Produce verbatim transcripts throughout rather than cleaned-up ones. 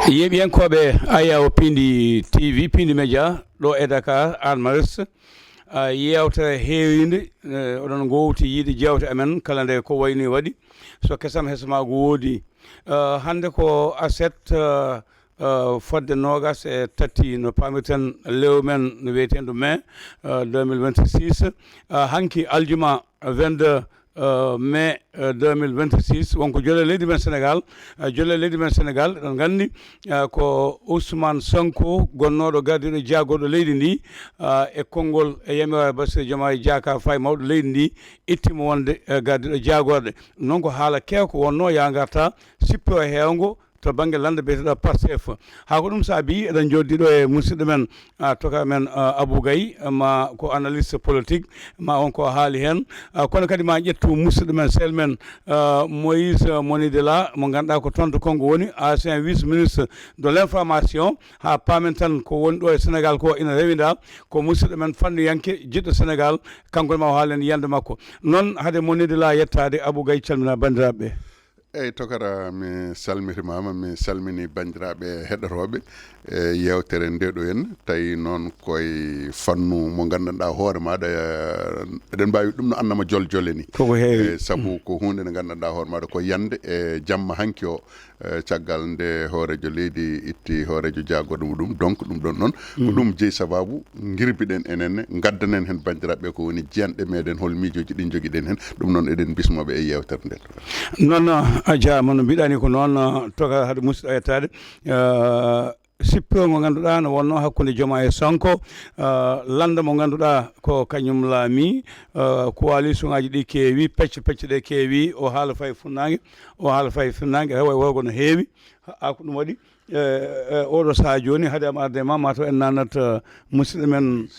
Yeeɓiyankooɓe Ayaw Pindi T V, Pindi Media, ɗo e Dakar, Anne Maris. Ah, yeewtere heewiinde, eh, oɗon ngoowti yiide jeewte amen, kala nde ko wayni waɗi. So kesam hesama ko woodi. Ah, hannde ko aset, ah, ah, fodde noogas e tati no paamirten lewru men no wiyeteendu mai, ah, deux mille vingt-six. Ah, hanki aljuma vingt-deux, eh, mai, eh, deux mille vingt-six, wonko jolle leydi men Sénégal, eh, jolle leydi men Sénégal, eɗen nganndi, eh, ko Ousmane Sonko, gonnooɗo gardiiɗo jaagorɗo leydi ndi, eh, e konngol e yamiroore Bassirou Diomaye Diakhar Faye, mawɗo leydi ndi, itti mo wonde, eh, gardiiɗo jaagorɗe. Ɗum noon ko haala keewka wonnoo, yaa ngarta sippo e heewngo, to bannge lannda biyeteeɗo Pastef. Haa ko ɗum saabi eɗen njooɗdi ɗo e musidɗo men, ah, toka men, ah, Abou Gaye, ma ko analyste politique, ma on ko haali heen. Ah, kono kadi ma ƴettu musidɗo men, sel men, ah, Moïse Moni Dela, mo ngannduɗaa ko toon to Congo woni, ancien vice-ministre de l'information, haa paamen tan ko woni ɗo e Sénégal ko ina rewinda, ko musidɗo men fannuyanke, jiɗɗo Sénégal, kanko ma o haalen yiyannde makko. Noon, hade Moni Dela yettaade, Abou Gaye calmina banndiraaɓe ɓe. Eyi, Tokara, mi salmitimaama, mi salmini banndiraaɓe heɗotooɓe, e yeewtere nde ɗo en, tawi noon koye fannu mo nganndanɗaa hoore maaɗa, eh, eɗen mbaawi ɗum no annama jol jole ni. Koko heewi. Eh, sabu ko huunde nde nganndanɗaa hoore maaɗa ko yande e jamma hanki o, eh, caggal nde hooreejo leydi itti hooreejo jaagorɗo muɗum. Donc, ɗum ɗon noon, ko ɗum jeyi sababu ngirbiɗen enen ne, ngaddanen heen banndiraaɓe ko woni jiyanɗe meɗen, hol miijooji ɗi njogiɗen heen. Ɗum noon eɗen bismoo ɓe e yeewtere nde. Noon, a jaaraama no mbiɗaa ni ko noon, toka hade musidɗo yettaade, eh, sippo ngo ngannduɗaa no wonnoo hakkunde Diomaye e Sonko, eh, lannda mo ngannduɗaa ko kañum laami, eh, coalition ŋaaji ɗi keewi, pecce pecce ɗe keewi, o haala fayi funnaange, o haala fayi funnaange, rewo e worgo no heewi. Ha, ko ɗum waɗi, eh, eh, oɗo sahaa jooni, hade am arde ma, ma taw en naanat, eh, musidɗo men,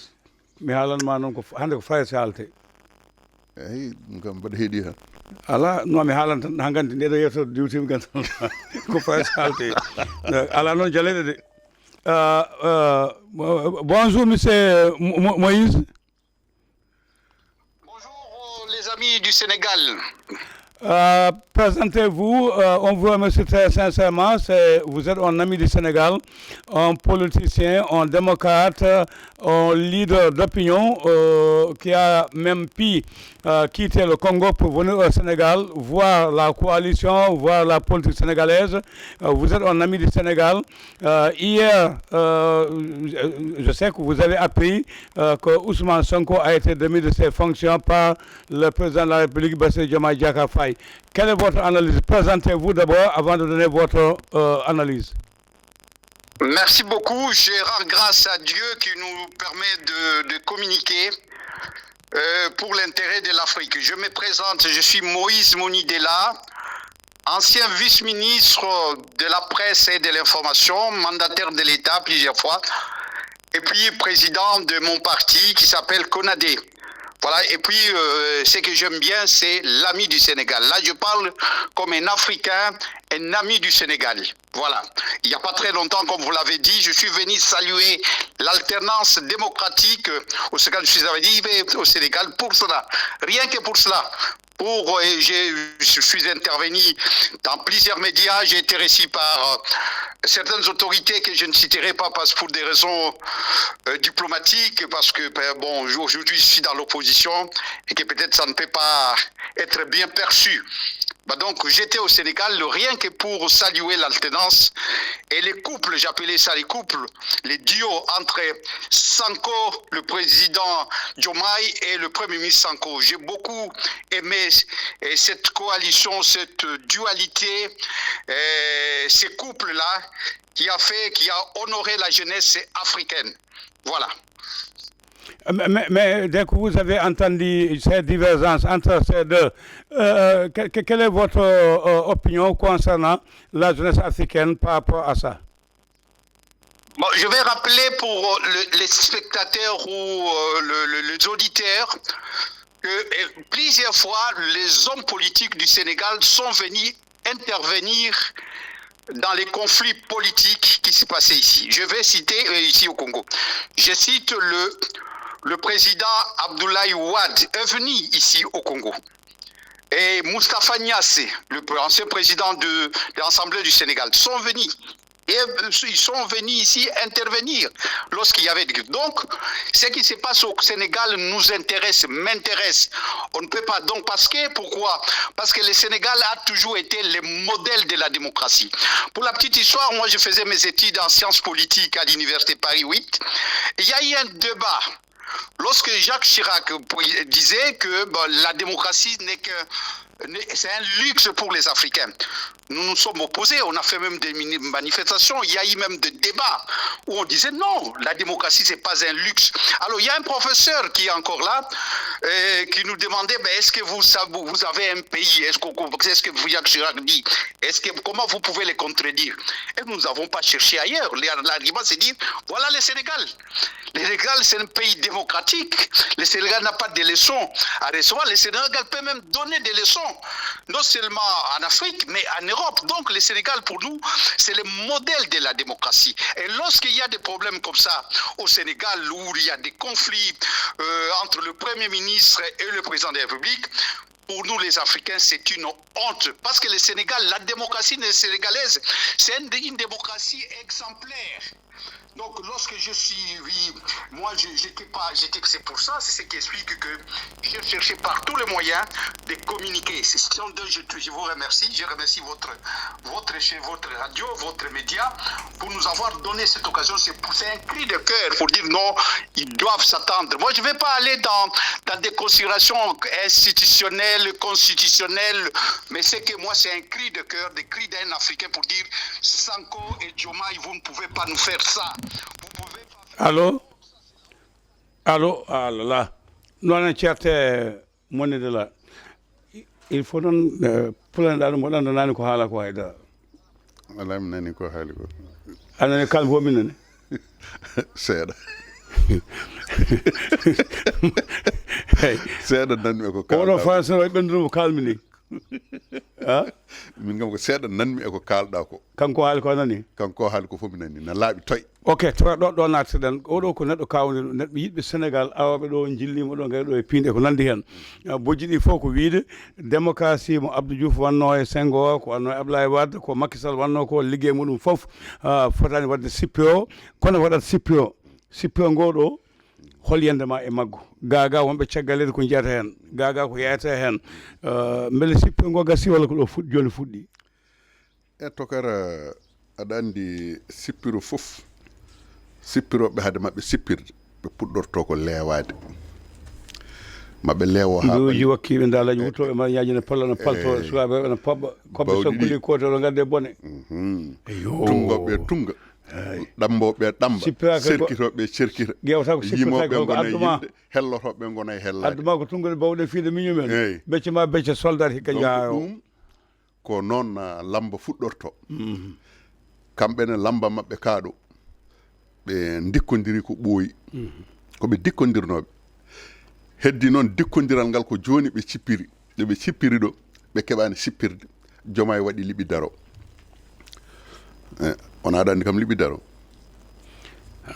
mi haalan ma noon ko f-, hannde ko Faris haalte. Eyi, ɗum kam mbaɗa heeɗi tan. Alaa, no mi haalan tan, haa nganti nde ɗo yeewtere diwtiimi ganndal. Ko Faris haalte. Eh, alaa noon jaleɗe de. Eh, eh, bo-, bonjour, monsieur Mo-, Mo-, Moïse. Bonjour, euh, les amis du Sénégal. Euh, présentez-vous, euh, on vous remercie très sincèrement. C'est, vous êtes un ami du Sénégal, un politicien, un démocrate, un leader d'opinion, euh, qui a même pu, euh, quitter le Congo pour venir au Sénégal, voir la coalition, voir la politique sénégalaise. Euh, vous êtes un ami du Sénégal. Euh, hier, euh, je, je sais que vous avez appris, euh, que Ousmane Sonko a été démis de ses fonctions par le président de la République, Bassirou Diomaye Diakhar Faye. Quelle est votre analyse ? Présentez-vous d'abord avant de donner votre, euh, analyse. Merci beaucoup. Je rends grâce à Dieu qui nous permet de, de communiquer, euh, pour l'intérêt de l'Afrique. Je me présente, je suis Moïse Monidela, ancien vice-ministre de la presse et de l'information, mandataire de l'État plusieurs fois, et puis président de mon parti qui s'appelle Conadé. Voilà, et puis, euh, ce que j'aime bien, c'est l'ami du Sénégal. Là, je parle comme un Africain, un ami du Sénégal. Voilà. Il n'y a pas très longtemps, comme vous l'avez dit, je suis venu saluer l'alternance démocratique, euh, au Sénégal. Je suis arrivé au Sénégal pour cela. Rien que pour cela. Pour, euh, j'ai, je suis intervenu dans plusieurs médias. J'ai été reçu par, euh, certaines autorités que je ne citerai pas parce, pour des raisons, euh, diplomatiques, parce que, ben, bon, aujourd'hui, je suis dans l'opposition et que peut-être ça ne peut pas être bien perçu. Bah, donc, j'étais au Sénégal rien que pour saluer l'alternance et les couples, j'appelais ça les couples, les duos entre Sonko, le président Diomaye, et le premier ministre Sonko. J'ai beaucoup aimé, euh, cette coalition, cette dualité, euh, ces couples-là qui a fait, qui a honoré la jeunesse africaine. Voilà. Mais, mais, mais dès que vous avez entendu ces divergences entre ces deux, euh, que-, que-, quelle est votre, euh, opinion concernant la jeunesse africaine par rapport à ça ? Bon, je vais rappeler pour, euh, le, les spectateurs ou, euh, le, le, les auditeurs que, euh, plusieurs fois, les hommes politiques du Sénégal sont venus intervenir dans les conflits politiques qui se passaient ici. Je vais citer, euh, ici au Congo. Je cite le, le président Abdoulaye Wade est venu ici au Congo. Et Moustapha Niasse, le pr-, ancien président de, de l'Assemblée du Sénégal, sont venus. Et ils sont venus ici intervenir lorsqu'il y avait des... Donc, ce qui se passe au Sénégal nous intéresse, m'intéresse. On ne peut pas. Donc, parce que, pourquoi ? Parce que le Sénégal a toujours été le modèle de la démocratie. Pour la petite histoire, moi, je faisais mes études en sciences politiques à l'université Paris huit. Il y a eu un débat lorsque Jacques Chirac disait que, bon, la démocratie n'est que, c'est un luxe pour les Africains. Nous nous sommes opposés, on a fait même des manifestations, il y a eu même des débats où on disait non, la démocratie, c'est pas un luxe. Alors, il y a un professeur qui est encore là, euh, qui nous demandait, ben, est-ce que vous, avez un pays ? Est-ce que, est-ce que Jacques Chirac dit, est-ce que, comment vous pouvez les contredire ? Et nous n'avons pas cherché ailleurs. L'argument, c'est dire, voilà le Sénégal. Le Sénégal, c'est un pays démocratique. Le Sénégal n'a pas de leçons à recevoir. Le Sénégal peut même donner des leçons, non seulement en Afrique, mais en Europe. Donc le Sénégal, pour nous, c'est le modèle de la démocratie. Et lorsqu'il y a des problèmes comme ça au Sénégal, où il y a des conflits euh, entre le Premier ministre et le Président de la République, pour nous, les Africains, c'est une honte. Parce que le Sénégal, la démocratie sénégalaise, c'est une, une démocratie exemplaire. Donc, lorsque je suis, oui, moi, je n'étais pas, j'étais, c'est pour ça, c'est ce qui explique que j'ai cherché par tous les moyens de communiquer. C'est ce qui sont deux, je, je vous remercie, je remercie votre, votre, votre radio, votre média, pour nous avoir donné cette occasion. C'est un cri de cœur pour dire non, ils doivent s'attendre. Moi, je ne vais pas aller dans, dans des considérations institutionnelles, constitutionnelles, mais c'est que moi, c'est un cri de cœur, des cris d'un Africain pour dire Sonko et Diomaye, vous ne pouvez pas nous faire ça. Vous pouvez pas faire... Allô ? Allô ? Ah là là. Non, non, certe, monnaie de là. Il faut non, euh, pour un dado, mon dado, nani ko hala ko hayda. Wala mi nani ko haali ko. Anani kalmi ko minani. Seeɗa. Seeɗa nanmi e ko kalɗa. Oɗo français o ɓenduno ko kalmi ni. Min kam ko seeɗa nanmi e ko kalɗa ko. Kanko haali ko nani. Kanko haali ko fof mi nani na laaɓi toy. Ok, to ɗo ɗo natteɗen oɗo ko neɗɗo kawde neɗɗo yiɗɓe Sénégal awaɓe ɗo jillima ɗo gay ɗo e piinde ko nandi hen. Bojji ɗi fof ko wiide démocratie mo Abdou Diouf wanno e Senghor, ko wanno e Ablaye Wade, ko Macky Sall wanno ko, liggey muɗum fof fotani wadde sippe o. Kono waɗat sippe o sippe o ngo ɗo. Hol yande ma e maggo gaga wonɓe caggal leydi ko jeyata hen, gaga ko yeyata hen. Beele sippe ngo gasi walla ko ɗo fuɗɗi joni fuɗɗi? E tokara, aɗa anndi sippiro fof sippiroɓe hade maɓɓe sippirde ɓe puɗɗorto ko leewaade. Maɓe leewo ha mbiwji wakkiɓe dalaji wuttoɓe mara ñaji ne polla no palto sukaɓe ne pobba koɓe sakkuli kote oɗo gadde bone. Tunngoɓe tunga. Ɗamboɓe ɗamba. Serkitoɓe serkita. Yimoɓe gona yimɓe, hellotoɓe gona e hellaɓe. Adduma ko tunngude bawɗe fiide miñumen. Becce ma becce soldat hikka jaayo. Ko noon lamba fuɗɗorto. Kamɓe ne lamba maɓɓe kaaɗo ɓe ndikkodiri ko ɓooyi. Ko ɓe dikkodirnooɓe. Heddi noon dikkodiral ngal ko jooni ɓe cippiri. Ɗo ɓe cippiri ɗo ɓe keɓaani sippirde. Jomaay waɗi liɓi daro. Wona aɗa anndi kam liɓi daro.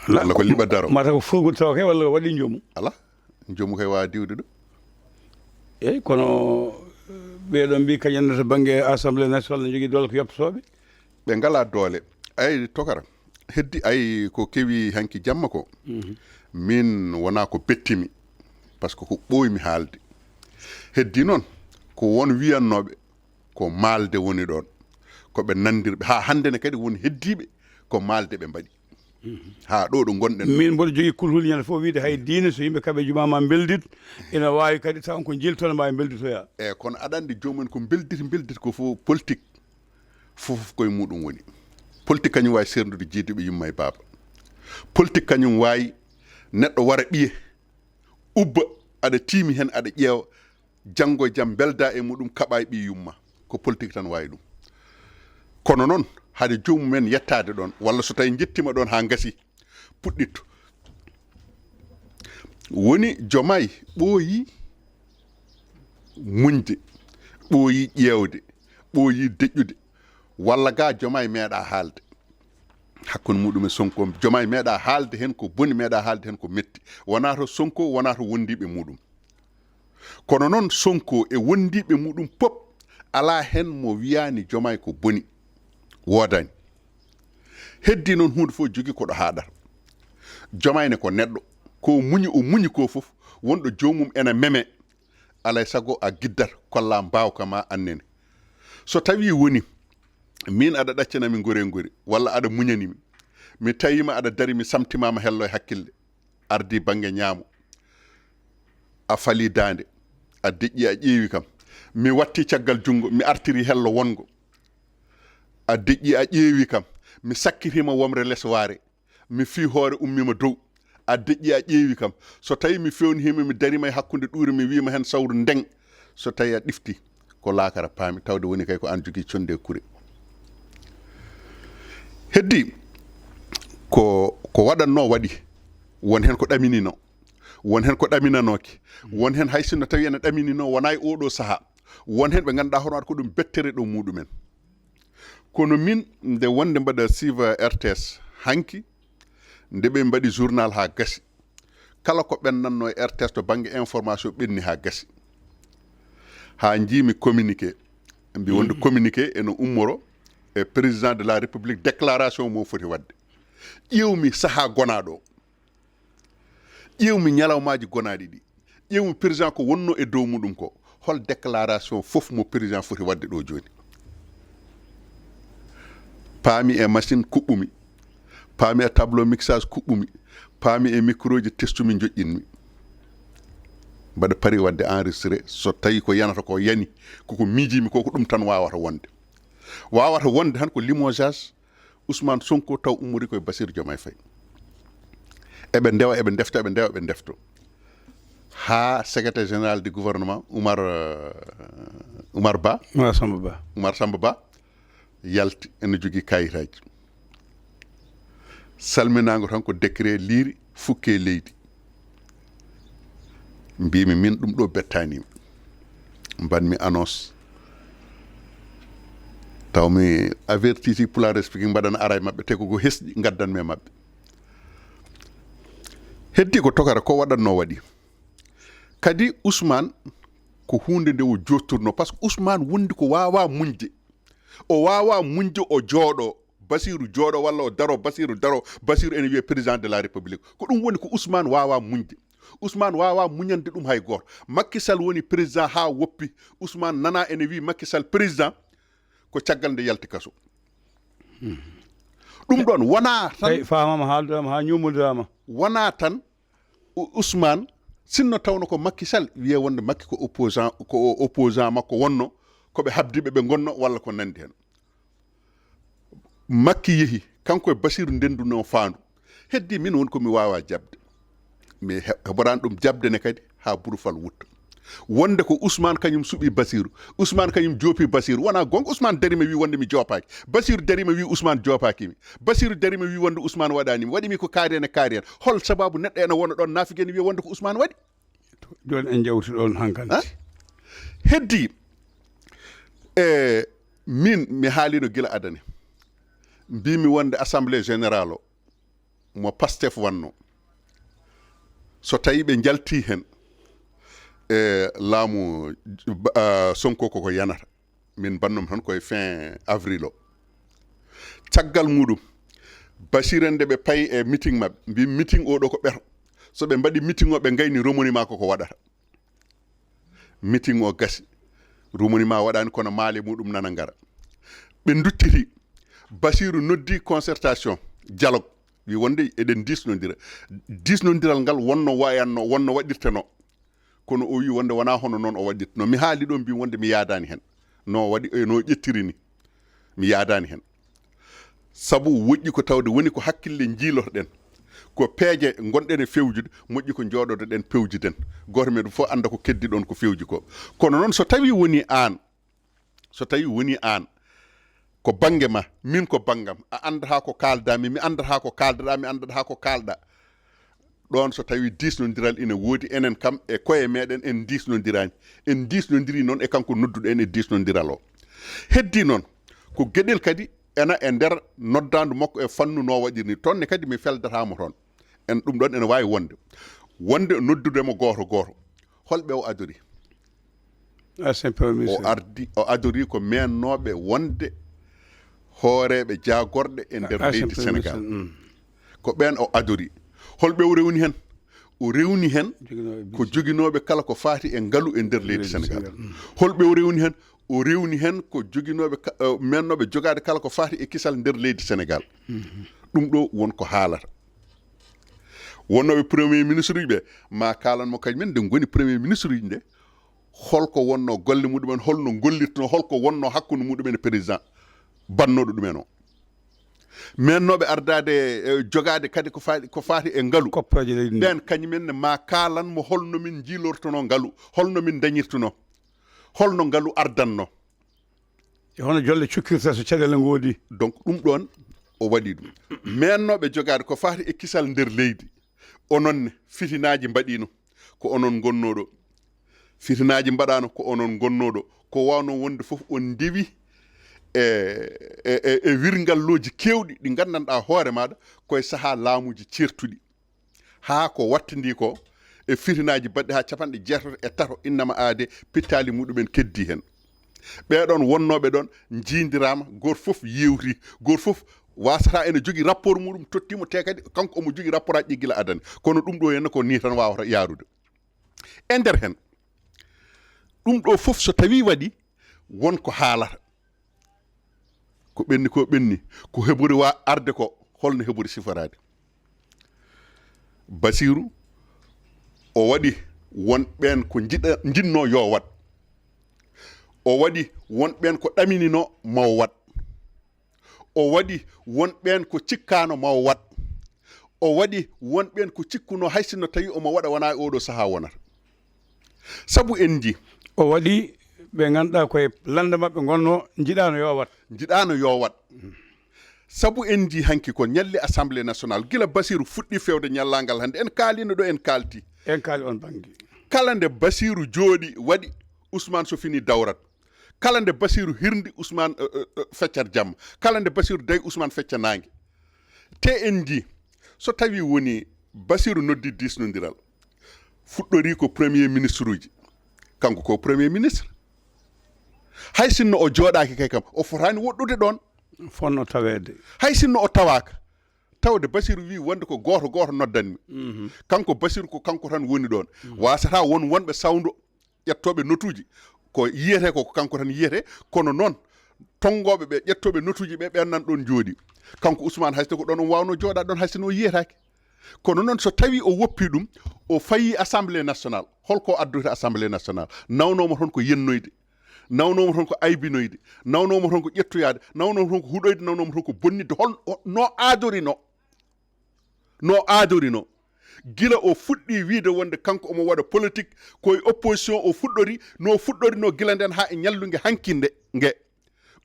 Walla ko liɓa daro. Mata ko furgo tawa kay walla waɗi jomu. Ala. Jomu kay wawa diwde ɗo. Eyyi kono ɓeɗo mbi kañum ne to banggue assemblée nationale ne jogui doole ko yoptotoɓe. Ɓe ngala doole. Ay tokara heddi ay ko kewi hanki jamma ko. Min wona ko bettimi. Par ce que ko ɓooymi haalde. Heddi noon ko won wiyannoɓe ko maalde woni ɗon. Ko ɓe nandirɓe ha hande ne kadi won heddiɓe ko maalde ɓe mbaɗi. Ha ɗo ɗo gonɗen. Min mboɗo jogui kulhuli ñande fof wiide hay diine so yimɓe kaɓe juma ma beldit. Ina wawi kadi taw ko jiltono ma e belditoya. Eyyi kono aɗa andi jomumen ko beldit beldit ko fof politique. Fof koye muɗum woni. Politique kañum wawi serdude jiiduɓe yumma e baaba. Politique kañum wawi neɗɗo wara ɓiye ubba aɗa tiimi hen aɗa ƴeewa. Janngo e jam mbelda e muɗum kaɓa e ɓiy yumma. Ko politique tan wawi ɗum. Kono noon hade jomumen yettade ɗon walla so tawi jettima ɗon ha gasi puɗɗitto. Woni jomay ɓooyi muñde, ɓooyi ƴeewde, ɓooyi deƴƴude walla ga jomay meeɗa haalde. Hakkunde muɗum e Sonko jomay meeɗa haalde hen ko boni meeɗa haalde hen ko metti. Wona to Sonko wona to wondiɓe muɗum. Kono noon Sonko e wondiiɓe muɗum pop alaa heen mo wiyaani Jomaay ko boni, woodaani. Heddi noon huunde fof jogii ko ɗo haaɗata. Jomaayne ko neɗɗo, ko muñi, o muñi ko fof, wonɗo joomum ena meme, alay sago a giddat, kolla mbaawka ma annene. So tawii woni, miin aɗa ɗaccanami ngori e ngori, walla aɗa muñanimi, mi tawiima aɗa dari, mi samtimaama hello e hakkille, ardi bannge ñaamo, a fali daande, a deƴƴi, a ƴeewi kam, mi watti caggal junngo, mi artiri hello wonngo, a deƴƴi, a ƴeewi kam, mi sakkitiima womre les waare, mi fii hoore, ummiima dow, a deƴƴi, a ƴeewi kam. So tawii mi feewnihiima, mi dariima e hakkunde ɗuure, mi wiima heen sawru ndeng, so tawii a ɗifti, ko laakara paami, tawde woni kay ko aan jogii connde e kure. Heddi ko, ko waɗatnoo waɗi, won heen ko ɗaminino, won heen ko ɗaminanooki, won heen hay sinno tawi ene ɗaminino, wonaa e oo ɗoo sahaa, won heen ɓe ngannduɗaa hono waɗa ko ɗum bettere ɗo muɗumen. Kono min, nde wonde mbaɗa suivre R T S hanki, nde ɓe mbaɗi journal haa gasi, kala ko ɓennanno e R T S to bannge information ɓenni haa gasi. Haa njiimi communiqué, mbi wonde communiqué ene ummoro e président de la République, déclaration mo foti waɗde. Ƴeewmi sahaa gonaaɗo o. Ƴeewmi ñalawmaaji gonaaɗi ɗi. Ƴeewmi président ko wonnoo e dow muɗum ko. Hol déclaration fof mo président foti waɗde ɗo jooni? Paami e machine kuɓɓumi. Paami e tableau mixage kuɓɓumi. Paami e microji testumi, joƴƴinmi. Mbaɗa pari waɗde enregistré. So tawi ko yanata ko yani, koko miijimi ko, ko ɗum tan wawata wonde. Wawata wonde tan ko limogeage Ousmane Sonko taw ummori koye Bassirou Diomaye Faye. Eɓe ndewa, eɓe ndefta, eɓe ndewa, eɓe ndefto. Haa secrétaire général du gouvernement, Oumar, euh, Oumar Ba, Oumar Samba Ba. Oumar Samba Ba, yalti, ene jogii kayitaaji. Salminaango tan ko décret liiri, fukke leydi. Mbimi min ɗum ɗo bettani. Mbanmi annonce. Taw mi avertiti Pulaar Speaking, mbaɗana ara e maɓɓe, te ko ko hesɗi ngaddanmi e maɓɓe. Heddi ko tokara ko waɗatno waɗi. Kadi Ousmane ko huunde nde o jotturno, par ce que Ousmane wondi ko wawa muñde. O wawa muñde, o jooɗo, Basiru jooɗo walla o daro, Basiru daro, Basiru ene wiya président de la République. Ko ɗum woni ko Ousmane wawa muñde. Ousmane wawa muñande ɗum hay gooto. Macky Sall woni président ha woppi. Ousmane nana ene wi Macky Sall président ko caggal nde yalti kaso. Ɗum ɗon wona tan, tawi famama, haaldama, ha ñumodama. Wona tan O-, Ousmane, sinno tawno ko Macky Sall, wiye wonde Macky ko opposant, ko o opposant makko wonno, ko ɓe habdiɓe ɓe ngonno, walla ko nandi hen. Macky yehi, kanko e Basiru ndenduno faandu. Heddi min woni ko mi wawa jabde. Mi he-, heɓorani ɗum jabde ne kadi ha Burufal wutto. Wonde ko Ousmane kañum suɓi Basiru. Ousmane kañum joopi Basiru. Wona gonga, Ousmane darima wi wonde mi joopaaki. Basiru darima wi Ousmane joopaaki mi. Basiru darima wi wonde Ousmane waɗani mi. Waɗi mi ko kaari en e kaari en. Hol sababu neɗɗo ene wona ɗon naafiki ene wiya wonde ko Ousmane waɗi? Joni en jawti ɗon hankadi. Ha? Heddi, e, min mi haalino gila adane. Mbimi wonde Assemblée Générale o, mo Pastef wanno. So tawi ɓe njalti hen, e, laamu, ah, Sonko koko yanata. Min mbannom tan koye fin avril o. Caggal muɗum, Basiru en nde ɓe payi e meeting maɓɓe, mbi meeting o ɗo ko ɓeto. So ɓe mbaɗi meeting o, ɓe ngayni remaniement koko waɗata. Meeting o gasi. Remaniement waɗani kono maale muɗum nana ngara. Ɓe duttiti. Basiru noddi concertation, dialogue. Wi wonde eɗen diisnodira. Diisnodiral ngal wonno wayanno, wonno waɗirteno. Kono o wi wonde wona hono noon o waɗirteno. Mi haali ɗo, mbi wonde mi yaadani hen. No waɗi, e no ƴettiri ni. Mi yaadani hen. Sabu woƴƴi ko tawde woni ko hakkille jiilotoɗen. Ko peeje ngonɗen e fewjude, moƴƴi ko jooɗoɗen pewjiden. Gooto meɗen fof annda ko keddi ɗon ko fewji ko. Kono noon so tawi woni aan, so tawi woni aan, ko bannge ma, min ko banngam, a anndataa ko kaaldaa mi, mi anndataa ko kaaldaɗaa, mi anndataa ko kaalɗaa. Ɗoon so tawi diisnondiral ina woodi, enen kam e koye meɗen en diisnondiraani. En diisnondiri noon e kanko nodduɗo en e diisnondiral o. Heddi noon, ko geɗel kadi ena e nder noddaandu makko e fannu no waɗiri ni. Toon ne kadi mi feldataa mo toon. En ɗum ɗoon ene waawi wonde. Wonde noddude mo gooto gooto. Holɓe o adori? Ancien Premier O Ministre. Ardi, o adori ko meennooɓe wonde Hooreeɓe jaagorɗe e nder leydi Sénégal. Ko ɓeen o adori. Holɓe o rewni heen? O rewni heen ko joginooɓe kala ko faati e ngalu e nder leydi Sénégal. Holɓe o rewni heen? O rewni heen ko joginooɓe, meennooɓe jogaade kala ko faati e kisal nder leydi Sénégal. Ɗum ɗo won ko haalata. Wonnooɓe premier ministre uji ɓe, ma kaalan mo kañum en nde ngoni premier ministre uji nde, holko wonnoo golle muɗumen, holno ngollirtuno, holko wonnoo hakkunde muɗumen e président bannooɗo ɗumen o. Meennooɓe ardaade, e, jogaade kadi ko faati, ko faati e ngalu. Ɓeen kañum en ne ma kaalan mo holno min njiilortuno ngalu, holno min dañirtuno, holno ngalu ardanno. E hono jolle cukkirta so caɗeele ngoodi. Donc ɗum ɗoon o waɗi ɗum. Meennooɓe jogaade ko faati e kisal nder leydi, onon ne fitinaaji mbaɗiino ko onon ngonnoo ɗo. Fitinaaji mbaɗaano ko onon ngonnoo ɗo. Ko waawno wonde fof on ndewi e, e, e, e wirngallooji keewɗi ɗi nganndanɗaa hoore maaɗa koye sahaa laamuuji ceertuɗi. Haa ko wattindii ko e fitinaaji baɗɗi haa capanɗe jeetato e tato innama aade pittaali muɗumen keddii heen. Ɓeeɗoon wonnooɓe ɗoon njiindiraama, gooto fof yeewti, gooto fof waasata ene jogii rapport muɗum tottiimo, te kadi kanko omo jogii rapport aji gila adani. Kono ɗum ɗo henna ko nii tan waawata yaarude. E nder heen, ɗum ɗo fof so tawii waɗi, won ko haalata. Ko ɓenni ko ɓenni, ko hebori wa arde ko, holno hebori siforaade? Basiiru, o waɗi won ɓeen ko njiɗa, njiɗnoo yo waɗ. O waɗi won ɓeen ko ɗamininoo ma o waɗ. O waɗi won ɓeen ko cikkaano ma o waɗ. O waɗi won ɓeen ko cikkunoo hay sinno tawi omo waɗa wonaa e oo ɗoo sahaa wonata. Sabu en njii. O waɗi ɓe ngannduɗaa koye lannda maɓɓe ngonnoo, njiɗaano yo waɗ. Njiɗaano yo waɗ. Sabu en njii hanki ko ñalli Assemblée nationale, gila Basiiru fuɗɗi fewde ñallaagal hannde, en kaaliino ɗo en kaalti. En kaali on bannge. Kala nde Basiiru jooɗi waɗi, Ousmane so fini dawrat. Kala nde Basiiru hirndi, Ousmane, eh, eh, eh, feccat jamma. Kala nde Basiiru dayi, Ousmane fecca naange. Te en njii, so tawii woni Basiiru noddi diisnondiral, fuɗɗorii ko premier ministre uji. Kanko ko premier ministre. Hay sinno o jooɗaaki kay kam, o fotaani woɗɗude ɗoon. Fonno taweede. Hay sinno o tawaaka. Tawde Basiiru wii wonde ko gooto gooto noddanmi. Mhm. Kanko Basiiru ko kanko tan woni ɗoon. Mhm. Waasata won wonɓe sawndo ƴettooɓe notuuji. Ko yiyetee ko, ko kanko tan yiyetee, kono noon tonngooɓe ɓe, ƴettooɓe notuuji ɓe, ɓeen nan ɗoon njooɗi. Kanko Ousmane hay so ko ɗoon omo waawnoo jooɗaade ɗoon hay sinno o yiyetaake. Kono noon so tawii o woppii ɗum, o fayii Assemblée nationale, holko o addori Assemblée nationale? Nawnooma toon ko yennoyde, nawnooma toon ko aybinoyde, nawnooma toon ko ƴettoyaade, nawnooma toon ko huɗoyde, nawnooma toon ko bonnitde. Hol no aadorino? No aadorino? Gila o fuɗɗii wiide wonde kanko omo waɗa politique, ko e opposition o fuɗɗori, no fuɗɗorino gila ndeen haa e ñallunge hanki nde, nge.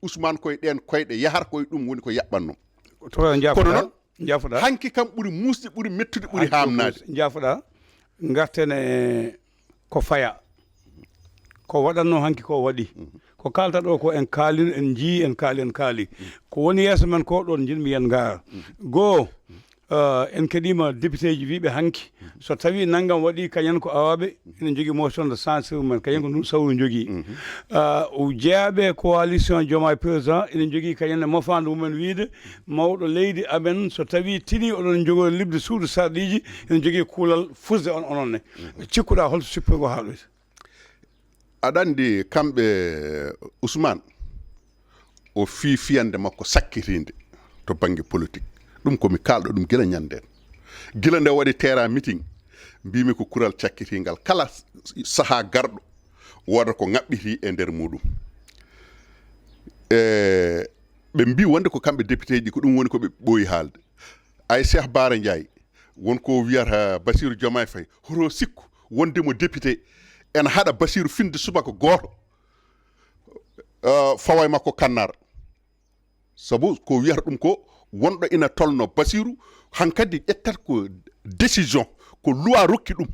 Ousmane koye ɗeen koyɗe yahar, koye ɗum woni ko yaɓɓatno. Kono noon, hanki kam ɓuri muusde, ɓuri mettude, ɓuri haamnaade. Njaafoɗaa, ngarten e ko faya. Ko waɗatno hanki ko waɗi. Mhm. Ko kaalta ɗo ko en kaalino, en njii, en kaali, en kaali. Mhm. Ko woni yeeso men ko ɗoon njiɗmi yen ngaar. Mhm. Goo, eh, en keɗiima député ji wiiɓe hanki, so tawii nanngam waɗi, kañen ko awaaɓe, ene njogii motion de censure mum en, kañen ko ɗum sawru njogii. Mhm. Eh, o jeyaaɓe coalition Diomaye Président ene njogii kañen e mofaandu mum en wiide, mawɗo leydi amen, so tawii tinii oɗon njogori liɓde suudu sarɗiiji, ene njogii kuulal fusde on onon ne. Mhm. Cikkuɗaa holto sippoygo haaɗoyta? Aɗa anndi kamɓe Ousmane, o fii fiyannde makko sakkitiinde to bannge politique. Ɗum ko mi kaalɗo ɗum gila ñanndeen. Gila nde waɗi terrain meeting, mbiimi ko kural cakkitiingal. Kala sahaa garɗo wooda ko ŋaɓɓitii e nder muɗum. E, ɓe mbii wonde ko kamɓe député ji, ko ɗum woni ko ɓe ɓooyi haalde. Ay Cheikh Bara Ndiaye, won ko wiyata Bassirou Diomaye Faye, hoto sikku wonde mo député ene haɗa Bassirou finde subaka gooto, eh, fawa e makko kannar. Sabu ko wiyata ɗum ko wonɗo ina tolno Bassirou, hankadi ƴettat ko décision, ko loi rokki ɗum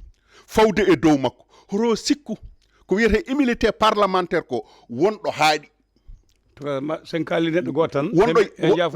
fawde e dow makko. Hoto sikku ko wiyata immunité parlementaire ko wonɗo haaɗi. Sen kaali neɗɗo gooto tan. Wonɗo,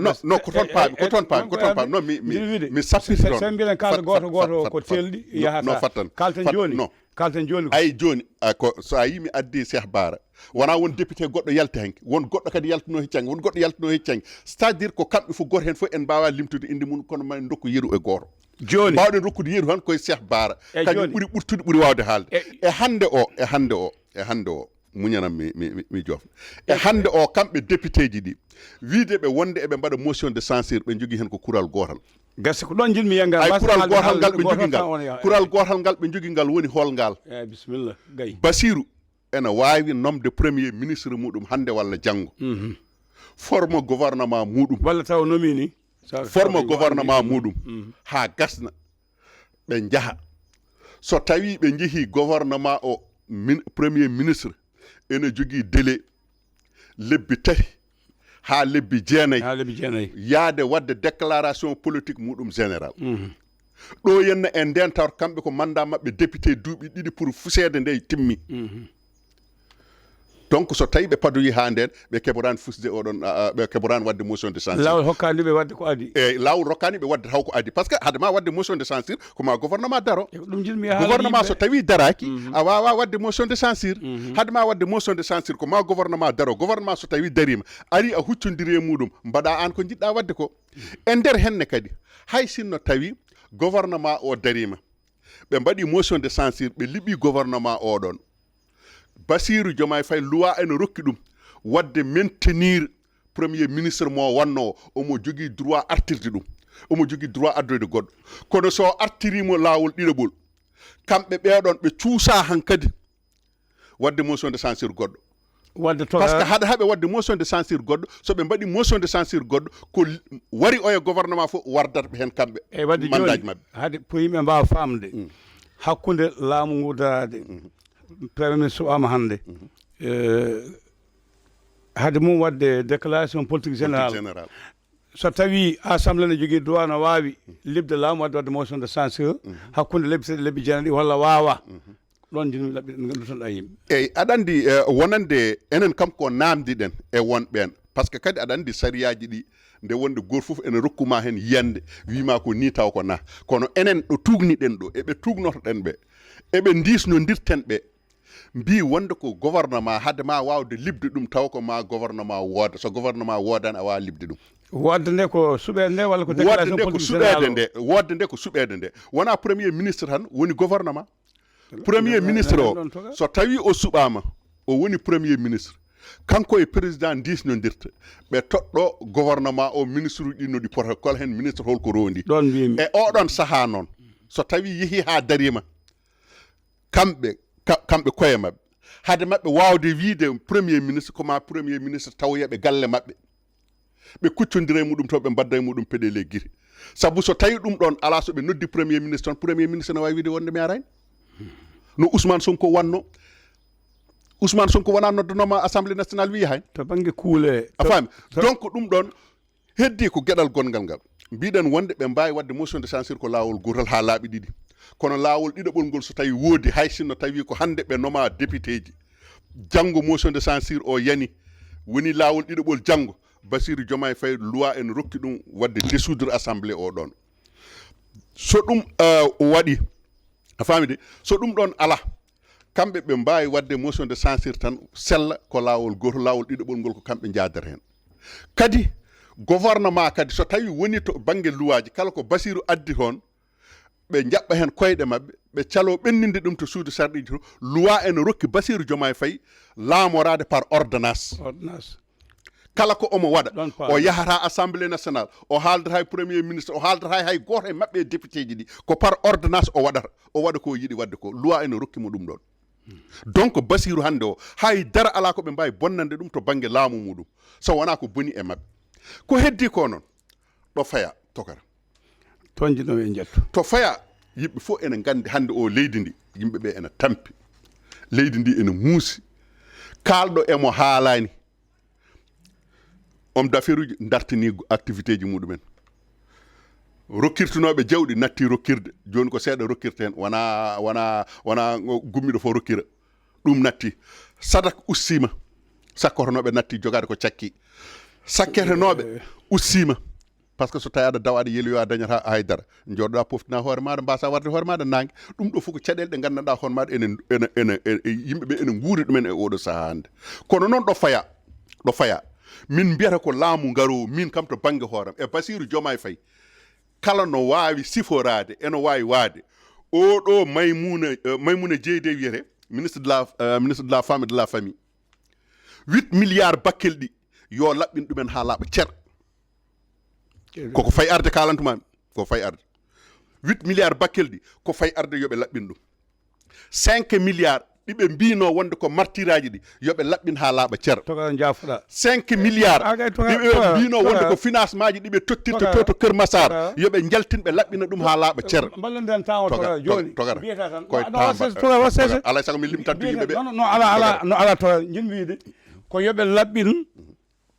no, no, ko toon paami, ko toon paami, ko toon paami. Non, mi, mi, mi sappiti toon. Sen mbiɗen kaalda gooto gooto ko telɗi yahata. No, fattan. Kalten jooni. No. Kalten jooni ko. Ay jooni, a, ko so a yii mi addi Cheikh Bara, wona won député goɗɗo yalti hanki, won goɗɗo kadi yaltuno hecci hanki, won goɗɗo yaltuno hecci hanki. C'est-à-dire ko kamɓe fof goto heen fof en mbawa limtude inde mum, kono ma en dokku yeru e goto. Jooni. Mbawɗen rokkude yeru tan koye Cheikh Bara. E Kañum jooni. Ɓuri ɓurtude, ɓuri wawde haalde. E- E hannde o, e hannde o, e hannde o, muñanam mi, mi, mi, mi jofna. E hannde o, kamɓe député ji ɗi, wiide ɓe wonde eɓe mbaɗa motion de censure, ɓe jogii heen ko kural gootal. Gasi ko ɗon jinmi yenga. Ay kural gootal ngal ɓe jogii ngal. Kural gootal ngal ɓe jogii ngal woni hol ngal? Eyi, bisimilla, gay. Basiru ena waawi nomde premier ministre muɗum hannde walla janngo. Forma gouvernement muɗum. Walla taw nomini. Sa- Forma taw- gouvernement muɗum. Haa gasna. Ɓe njaha. So tawi ɓe njehi gouvernement o, min, premier ministre ene jogii délai lebbi tati haa lebbi jeenayi. Haa lebbi jeenayi. Yaade waɗde déclaration politique muɗum général. Ɗo henna e nden tawata kamɓe ko mandat maɓɓe député duuɓi ɗiɗi pour fuseede nde timmi. Donc so tawi ɓe padoyi haa nden, ɓe keɓoraani fusde oɗon, a, a, ɓe keɓoraani waɗde motion de censure. Laawol hokkaani ɓe waɗde ko adii. Eyi, laawol rokkaani ɓe waɗde taw ko adii. Parce que hade ma waɗde motion de censure, ko ma gouvernement daro. E ko ɗum jinmi haala Gouvernement yimɓe. So tawi daraaki, a wawa waɗde motion de censure. Hade ma waɗde motion de censure, ko ma gouvernement daro. Gouvernement so tawi darima, ari a huccondiri e muɗum, mbaɗa an ko jiɗɗa waɗde ko. E nder henne kadi, hay sinno tawi gouvernement o darima, ɓe mbaɗi motion de censure, ɓe liɓi gouvernement oɗon. Basiru Diomaye Faye, loi ene rokki ɗum waɗde maintenir premier ministre mo wonno o, omo jogii droit artirde ɗum, omo jogii droit addoyde goɗɗo. Kono so artirimo laawol ɗiɗaɓol, kamɓe ɓeɗon ɓe cuusa hankadi waɗde motion de censure goɗɗo. Wadde to Parce que haɗa haɓe waɗde motion de censure goɗɗo, so ɓe mbaɗi motion de censure goɗɗo, ko l- wari oya gouvernement fof wardata ɓe heen kamɓe. E wadde Mandaji jooni maɓɓe. Hade pour yimɓe mbawa famde hakkunde laamu ngu daraade, premier ministre suɓama hannde, eh, hade mum wadde déclaration politique générale. Général. So tawi assemblée ne jogii droit, no waawi liɓde laamu, wadde wadde motion de censure hakkunde lebbi seeɗa, lebbi jeenayi walla waawa. Ɗon jinmi laɓɓi ganduton a yimɓe. Eyyi, aɗa anndi, eh, wonande enen kam ko namdiɗen e won ɓen. Parce que kadi aɗa anndi sariyaaji ɗi, nde wonde goto fof ene rokkuma heen yiyande, wima ko ni taw ko na. Kono enen ɗo tugniɗen ɗo, eɓe tugnotoɗen ɓe, eɓe ndisnodirten ɓe, mbi wonde ko gouvernement, hade ma wawde liɓde ɗum taw ko ma gouvernement wooda. So gouvernement woodani, a wawa liɓde ɗum. Wadde nde ko suɓeede nde walla ko Wadde déclaration nde ko politique suɓeede générale o? Nde, wadde nde ko suɓeede nde. Wona premier ministre tan woni gouvernement. Premier Ɗum ministre ɗum o, ɗon toga. So tawi o suɓama, o woni premier ministre, kanko e président ndisnodirta, ɓe toɗɗo gouvernement o, ministre uji ɗi no ɗi pota, kala heen ministre holko rondi. Ɗon mbimi. E oɗon saha noon, so tawi yeehi ha darima, kamɓe, ka- kamɓe koye maɓɓe, hade maɓɓe wawde wiide premier ministre, ko ma premier ministre tawoya ɓe galle maɓɓe, ɓe kuccondira e muɗum to, ɓe mbadda e muɗum peɗele giri. Sabu so tawi ɗum ɗon ala, so ɓe noddi premier ministre toon, premier ministre ne wawi wiide wonde mi arani. No Ousmane Sonko wanno, Ousmane Sonko wona noddanoma assemblée nationale wi yahay. To banggue kuule. A faami? Donc ɗum ɗon heddi ko geɗal gongal ngal. Mbiɗen wonde ɓe mbawi wadde motion de censure ko lawol gotal ha laaɓi ɗiɗi. Kono lawol ɗiɗaɓol ngol so tawi woodi, hay sinno tawi ko hande ɓe noma député ji, janngo motion de censure o yani, woni lawol ɗiɗaɓol janngo, Bassirou Diomaye Faye loi en rokki ɗum wadde dissoudre assemblée o ɗon. So ɗum, eh, waɗi, a faami de, so ɗum ɗon ala, kamɓe ɓe mbawi wadde motion de censure tan, sella ko lawol goto, lawol ɗiɗaɓol ngol ko kamɓe jadata hen. Kadi gouvernement kadi so tawi woni to banggue luwaji, kala ko Bassirou addi toon, ɓe jaɓɓa hen koyɗe maɓɓe, ɓe calo ɓenninde ɗum to suudu sarɗiji to. Loi ene rokki Bassirou Diomaye Faye laamorade par ordonnance. Ordonnance. Kala ko omo waɗa, Ɗon paami. O yahata assemblée nationale, o haaldata e premier ministre, o haaldata e hay goto e maɓɓe e député ji ɗi, ko par ordonnance o waɗata, o waɗa ko yiɗi waɗde ko, loi ene rokki mo ɗum ɗon. Donc Bassirou hande o, hay dara ala ko ɓe mbawi bonnande ɗum to banggue laamu muɗum, so wona ko boni e maɓɓe. Ko heddi ko noon, ɗo faya tokara. Toon jiɗɗo en jetto. To faya, yimɓe fof ene gandi hande o leydi ndi, yimɓe ɓe ene tampi. Leydi ndi ene muusi. Kalɗo emo haalani. Homme d'affaires uji dartini activité ji muɗumen. Rokkirtunoɓe jawɗi natti rokkirde. Joni ko seeɗa rokkirte hen. Wona, wona, wona gummiɗo fof rokkira. Ɗum natti. Sadak ussima. Sakkotonoɓe natti jogade ko cakki. Sakketenoɓe ussima. Parce que so tawi aɗa dawa, aɗa yeloyo, a dañata haydara, jooɗoɗa poftina hoore maɗa, mbasa warde hoore maɗa nangue. Ɗum ɗo fof ko caɗele ɗe gandanɗa hoore maɗa ene ene ene e yimɓe ɓe ene guuri ɗumen e oɗo saaha hannde. Kono noon ɗo faya, ɗo faya, min mbiyata ko laamu ngarowo, min kam to banggue hooram e Bassirou Diomaye Faye, kala no wawi siforaade, eno wawi waade. Oɗo Maimouna, eh, Maimouna Diédé wiyete, ministre de la, eh, ministre de la femme et de la famille, huit milliards bakkel ɗi, yo laɓɓin ɗumen ha laaɓa cer. Koko fay arde, kalantumami, ko fay arde. Huit milliards bakkel ɗi, ko fay arde, yoɓe laɓɓin ɗum. Cinq milliards ɗi ɓe mbino wonde ko martiraji ɗi, yoɓe laɓɓin ha laaɓa cer. Toga jaafuɗa. Cinq milliards ɗi ɓe mbino wonde ko financement ji ɗi ɓe tottirta to to Kër Massar, yoɓe njaltin, ɓe laɓɓina ɗum ha laaɓa cer. Mballoden tan o toga joni. Toga. Koye tamba. Toga wasese. Alay sago mi limtanto yimɓe ɓe. No ala ala no ala toga, jin wiide ko yoɓe laɓɓin.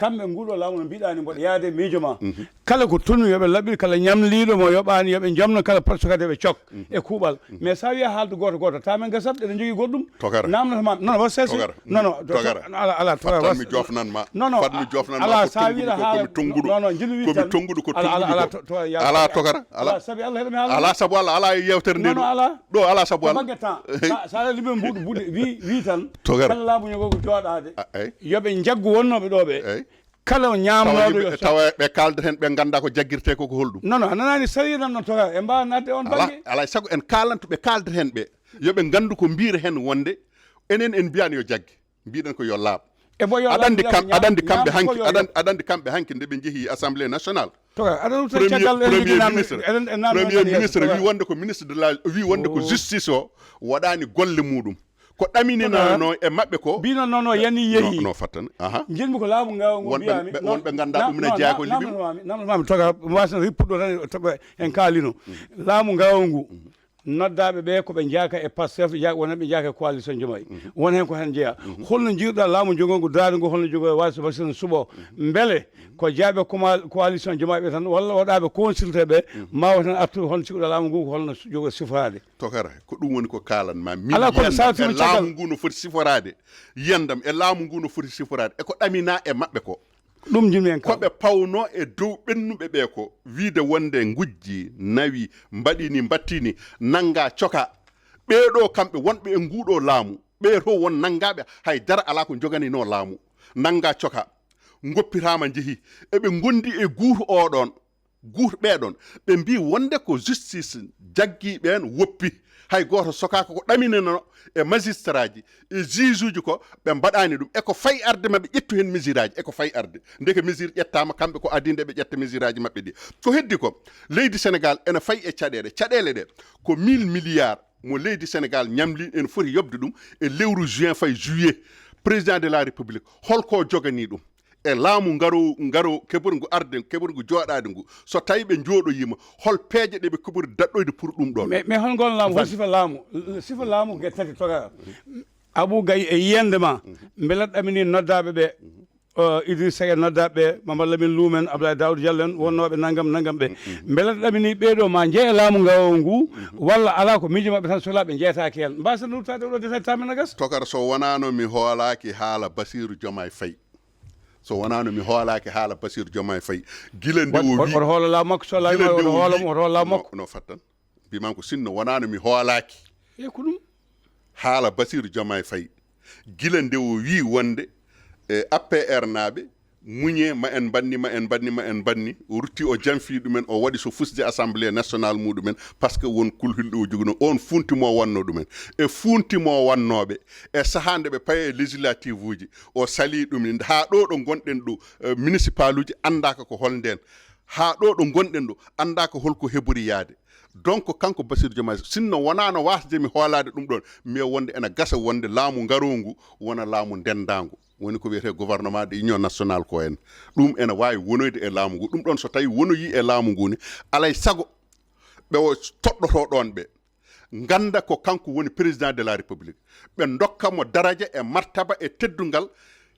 Kamɓe nguɗo laamu no mbiɗani mboɗo yaade miijo ma. Kala ko tunu yoɓe laɓɓir, kala ñamliiɗo mo yoɓani yoɓe jomno, kala potso kadi yoɓe cok e kuuɓal. Mais sa wiya haaldu goto goto, tamen gasat eɗen jogui goɗɗum. Togara. Namnata ma non wa sese. Togara. Non non. Togara. Ala ala togara. Fattan mi jofnan ma. Non non. Fat mi jofnan ma. Ala sa wiɗa haala komi tonguɗo. Non non, jin wi tan. Komi tonguɗo ko tonguɗo. Ala togara. Ala sabi Allah heɗo mi haala. Ala sabu Allah, ala e yewtere nde. Non non, ala. Ɗo ala sabu Allah. Bangge temps. Sa liɓe mbuɗu buɗe wi wi tan. Togara. Kala laamu ñogo ko joɗade. Yoɓe jaggu wonnoɓe ɗo ɓe. Kala o ñamnoɗo yo tawa ɓe kaldata hen ɓe ganda ko jaggirte ko ko holɗum. Non non, a nanani sariya nan no toga e mbawa nadde on bangge. Alay sago en kalanto ɓe kaldata hen ɓe, yoɓe gandu ko mbira hen wonde enen en mbiyani yo jagge, mbiɗen ko yo laaɓ. E mo yo aɗandi kam aɗandi kamɓe hanki aɗandi kamɓe hanki nde ɓe jeehi assemblée nationale. Toga aɗa ruta caggal en premier ministre. Premier ministre wi wonde ko ministre de la wi wonde ko justice o waɗani golle muɗum. Ko ɗamininono e maɓɓe ko mbino nono yani yehi no fattana. Aha. Jinmi ko laamu ngawo ngo mbiyami wonɓe ganda ɗum ne jeya ko liɓi. Namnotami toga wasna rippuɗo tan toɓe en kalino laamu ngawo ngu. Noddaɓe ɓe koɓe jaka e Pastef, wona ɓe jaka e coalition Diomaye. Won hen ko hen jeeya. Holno jiiruɗa laamu jogongu daade ngu, holno jogo e wasi wasino suɓo? Beele ko jaaɓe coalition Diomaye ɓe tan walla waɗaɓe consulté ɓe mawa tan artude? Holno cikkuɗa laamu ngu ko holno jogo sifrade? Tokara, ko ɗum woni ko kalan ma min. Ala kono saltino e laamu ngu no foti siforaade. Yiyandam e laamu ngu no foti siforaade e ko ɗamina e maɓɓe ko. Ɗum jinmi en ko ɓe pawno e dow ɓennuɓe ɓe ko wiide wonde ngujji nawi mbaɗini mbattini nanga coka. Ɓeeɗo kamɓe wonɓe e nguɗo laamu ɓe to won nangaɓe hay dara ala ko joganino laamu. Nanga coka, goppitama jeehi eɓe gondi e guuto oɗon. Guurɓe ɗon ɓe mbi wonde ko justice jaggi ɓen woppi. Hay goto sokaka ko ɗaminino e magistraji e juge uji ko ɓe mbaɗani ɗum e ko fay arde maɓe ƴettu hen mesure aji e ko fay arde. Ndeke mesure ƴettama kamɓe ko adinde ɓe ƴetta mesure aji maɓɓe ɗi. Ko heddi ko leydi Sénégal ene fay e caɗele caɗele ɗe ko mille milliards mo leydi Sénégal ñamli ene foti yoɓde ɗum e lewru juin fay juillet. Président de la république holko jogani ɗum e laamu ngaro ngaro keɓorngu arde keɓorngu joɗade ngu? So tawi ɓe joɗoyima hol peeje ɗe ɓe keɓori daɗɗoyde pour ɗum ɗon? Mais mais hol ngol laamu hol sifa laamu? Sifa laamu ko tati toga. Abou Gaye e yiyande ma mbela ɗamini noddaɓe ɓe. Idriss Seck e noddaɓe ɓe Mamadou Lamine Loum en, Abdoulaye Daouda Diallo en wonnoɓe nanggam nanggam ɓe. Mbela ɗamini ɓeɗo ma jeeya laamu ngawo ngu walla ala ko miijo maɓɓe tan sohla ɓe jeeyataki hen? Mbasa nurtade oɗo détail tamen agas. Tokar, so wonano mi hoolaki haala Bassirou Diomaye Faye. So wonano mi hoolaki haala Bassirou Diomaye Faye gila nde o wi oto hoolo laamu makko, so laamu oto hoolo mo oto hoolo laamu makko. No fattan mbimam ko sinno wonano mi hoolaki e ko ɗum haala Bassirou Diomaye Faye gila nde o wi wonde e A P R naɓe muñe ma en mbanni ma en mbanni ma en mbanni o rutti o janfi ɗumen o waɗi so fusde assemblée nationale muɗumen. Parce que won kulhulɗo o joguno on funti mo wanno ɗumen e funti mo wannoɓe e sahande ɓe paye e législative uji o sali ɗum ha ɗo ɗo gonɗen ɗo. Municipal uji andaka ko hol nden ha ɗo ɗo gonɗen ɗo andaka holko heɓori yaade. Donc kanko Bassirou Diomaye sinno wonano wasde mi hoolade ɗum ɗon mais wonde ena gasa wonde laamu ngarowo ngu wona laamu ndendaangu woni ko wiyete gouvernement de union nationale ko en ɗum ena wawi wonoyde e laamu ngu ɗum ɗon so tawi wonoyi e laamu ngu ni alay sago ɓe o toɗɗoto ɗon ɓe ganda ko kanko woni président de la république ɓe dokka mo daraja e martaba e teddungal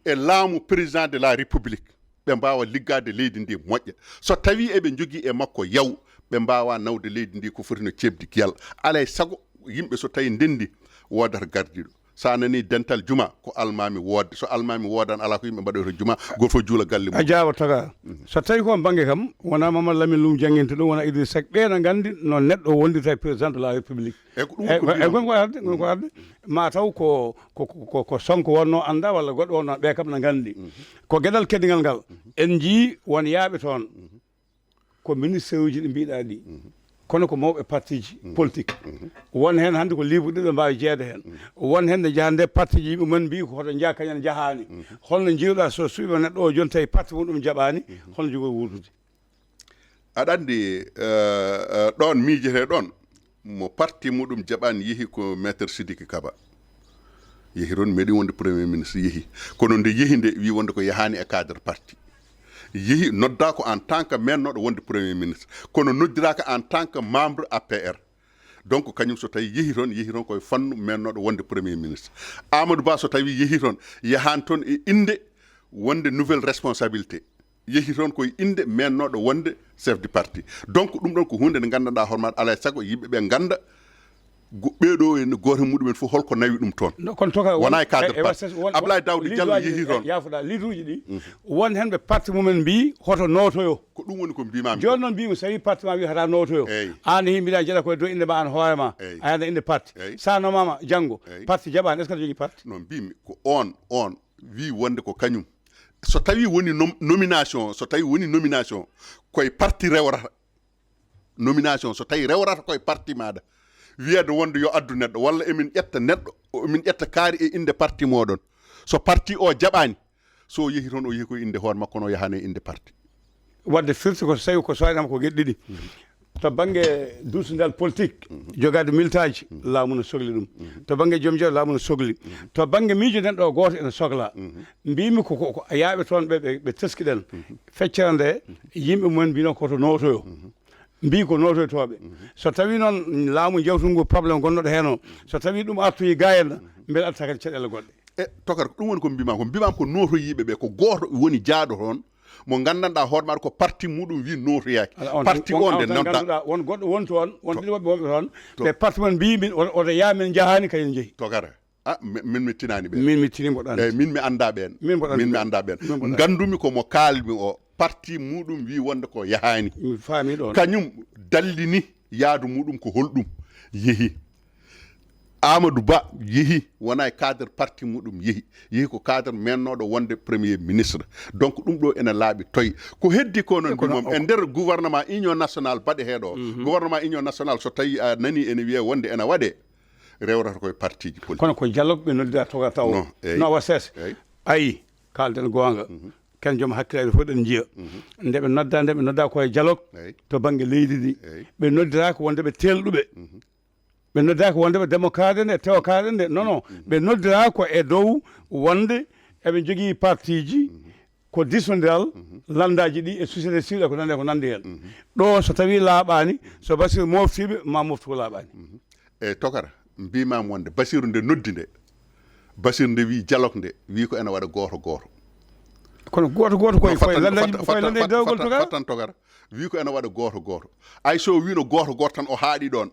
e laamu président de la république. Ɓe mbawa liggade leydi ndi moƴƴa so tawi eɓe jogui e makko yaw ɓe mbawa nawde leydi ndi ko foti no cebdi giyal. Alay sago yimɓe so tawi ndendi wodata gardiɗo So a nanii dental juma, ko almaami woodde. So almaami woodaani, alaa ko yimɓe mbaɗoyta juma, gooto fof juula galle mum. A jaaraama, Tokar. So tawii ko on bannge kam, wonaa Mamadou Lamine Loum jannginta ɗum, wonaa Idrissa Seck. Ɓee na nganndi no neɗɗo wondirta e président de la République. Eyi, ko ɗum woni ko mbiimi. Ngon ko arde, ngon ko arde. Ma taw ko, ko, ko, ko Sonko wonnoo anndaa walla goɗɗo wonnoo, ɓee kam na nganndi. Ko geɗal keddigal ngal. En njii won yaaɓe toon. Ko ministre uji ɗi mbiɗa ɗi. Kono ko mawɓe partiji politique. Won heen hannde ko libre ɗiɗo mbaawi jeeyde heen. Won heen ne njahande partiji yimɓe mum mbii ko hoto njaa kañum jahaani. Holno njiiruɗa so suɓiima neɗɗo o jooni tawi parti mum ɗum jaɓaani, holno jogori wuurdude? Aɗa anndi, eh, eh, ɗoon miijete ɗoon, mo parti muɗum jaɓaani yehi ko Maître Sidiki Kaba. Yehi toon, meeɗi wonde premier ministre, yehi. Kono nde yehi nde, wi wonde ko yahaani e cadre parti. Yehi, noddaa ko en tant que mennooɗo wonde premier ministre. Kono noddiraaka en tant que membre A P R. Donc, kañum so tawi yehi toon, yehi toon koye fannu mennooɗo wonde premier ministre. Amadou Ba so tawi yehi toon, yahaani toon e innde wonde nouvelle responsabilité. Yehi toon koye innde mennooɗo wonde chef du parti. Donc, ɗum ɗoon ko huunde nde nganndanɗaa hoore maaɗa, alaa e sago yimɓe ɓe ngannda go-, ɓee ɗoo en gooto e muɗum en fof holko nawi ɗum toon. No, kono Tokar, won-, wonaa e cadre e, e parti. Wasa-, won-, Ablaye Daouda Diallo liiduuji, yehi toon. Yaafuɗa, liiduuji ɗi, won heen ɓe parti mumen mbii hoto nootoyo. Ko ɗum woni ko mbiimaami. Jooni noon mbiimi, so tawii parti ma wi hata nootoyo. Eyi. Aan he mbiɗa jeeɗa koye dow innde ma aan hoore ma. Eyi. A yaada innde parti. Eyi. Sa nomaama janngo, eyi, parti jaɓaani, est-ce que aɗa jogii parti? No mbiimi, ko oon, oon wi wonde ko kañum. So tawi woni nom-, nomination, so tawi woni nomination, koye parti rewrata. Nomination, so tawi rewrata koye parti maaɗa, wiyeede wonde yo addu neɗɗo, walla emin ƴetta neɗɗo, o-, emin ƴetta kaari e innde parti mooɗon. So parti o jaɓaani, so o yehi toon, o yehi koye innde hoore makko, kono o yahaani e innde parti. Wadde firti ko so tawi ko soynama ko geɗe ɗiɗi. To bannge duusndal politique, jogaade militaaji, laamu no sokli ɗum. To bannge joom jaw, laamu no sokli. To bannge miijo nden ɗo gooto ene sokla. Mbiimi ko, ko, ko yaaɓe toon ɓe, ɓe, ɓe teskiɗen. Feccere nde, yimɓe mumen mbino ko to nootoyo. Mbii ko nootoytooɓe. So tawi noon laamu jawtungu problème gonnoɗo heen o, so tawi ɗum artoyi ga en, mbele addata kadi caɗeele goɗɗe. E, Tokar, ko ɗum woni ko mbiimaami, ko mbiimaami ko nootoyiiɓe ɓe, ko gooto woni jaaɗo toon, mo nganndanɗaa hoore maaɗa ko parti muɗum wi nootoyaaki. Ala on, parti on, on nde tan nodda-, ngannduɗaa, won goɗɗo won toon, won ɗiɗo woɓɓe wonɓe toon, to-, ɓe parti mon mbii min, o-, oto yaa min njahaani, kañum njehi. Tokara. Ah, mi-, min mi tinaani ɓeen. Min mi tini mboɗo anndi. Eyi, min mi anndaa ɓeen. Min mboɗo anndi. Min mi anndaa ɓeen. Min mboɗo anndi. Nganndumi ko mo kaalmi o, parti muɗum wi wonde ko yahaani. Mi faami ɗoon. Kañum dallini yaadu muɗum ko holɗum yehi. Amadou Ba yehi, wonaa e cadre parti muɗum yehi. Yehi ko cadre mennooɗo wonde premier ministre. Donc, ɗum ɗo ene laaɓi toy. Ko heddi ko noon, e ko mbi-, mom, e nder gouvernement union nationale baɗe heɗo. Gouvernement union nationale, so tawi a nani ene wiye wonde ene waɗe, rewrata koye partiji politique. Kono ko dialogue ɓe noddira, toga taw. Non, eyi. No wa ses. Eyi. Ayi, kalden goonga. Ken joom hakkilaaji fof ɗen njiya. Nde ɓe nodda, nde ɓe nodda koye dialogue. Eyi. To bannge leydi ndi. Eyi. Ɓe noddiraka wonde ɓe teelɗuɓe. Ɓe noddiraka wonde ɓe demokaade nde, tewakaade nde. Non, non. Ɓe noddira ko e dow wonde eɓe njogii partiji, ko diisondiral lanndaaji ɗi e société civile e ko nanndi, ko nanndi heen. Ɗo so tawii laaɓaani, so Basiru moftiiɓe, ma moftu ko laaɓaani. E Tokara, mbiimaami wonde Basiru nde noddi nde, Basiru nde wii dialogue nde, wii ko ene waɗa gooto gooto. Kono gooto gooto koye, koye lanndaaji, koye lanndaaji dewgol Tokara? Fattan Tokara, wii ko ene waɗa gooto gooto. Ay so wiino gooto gooto tan o haaɗi ɗoon.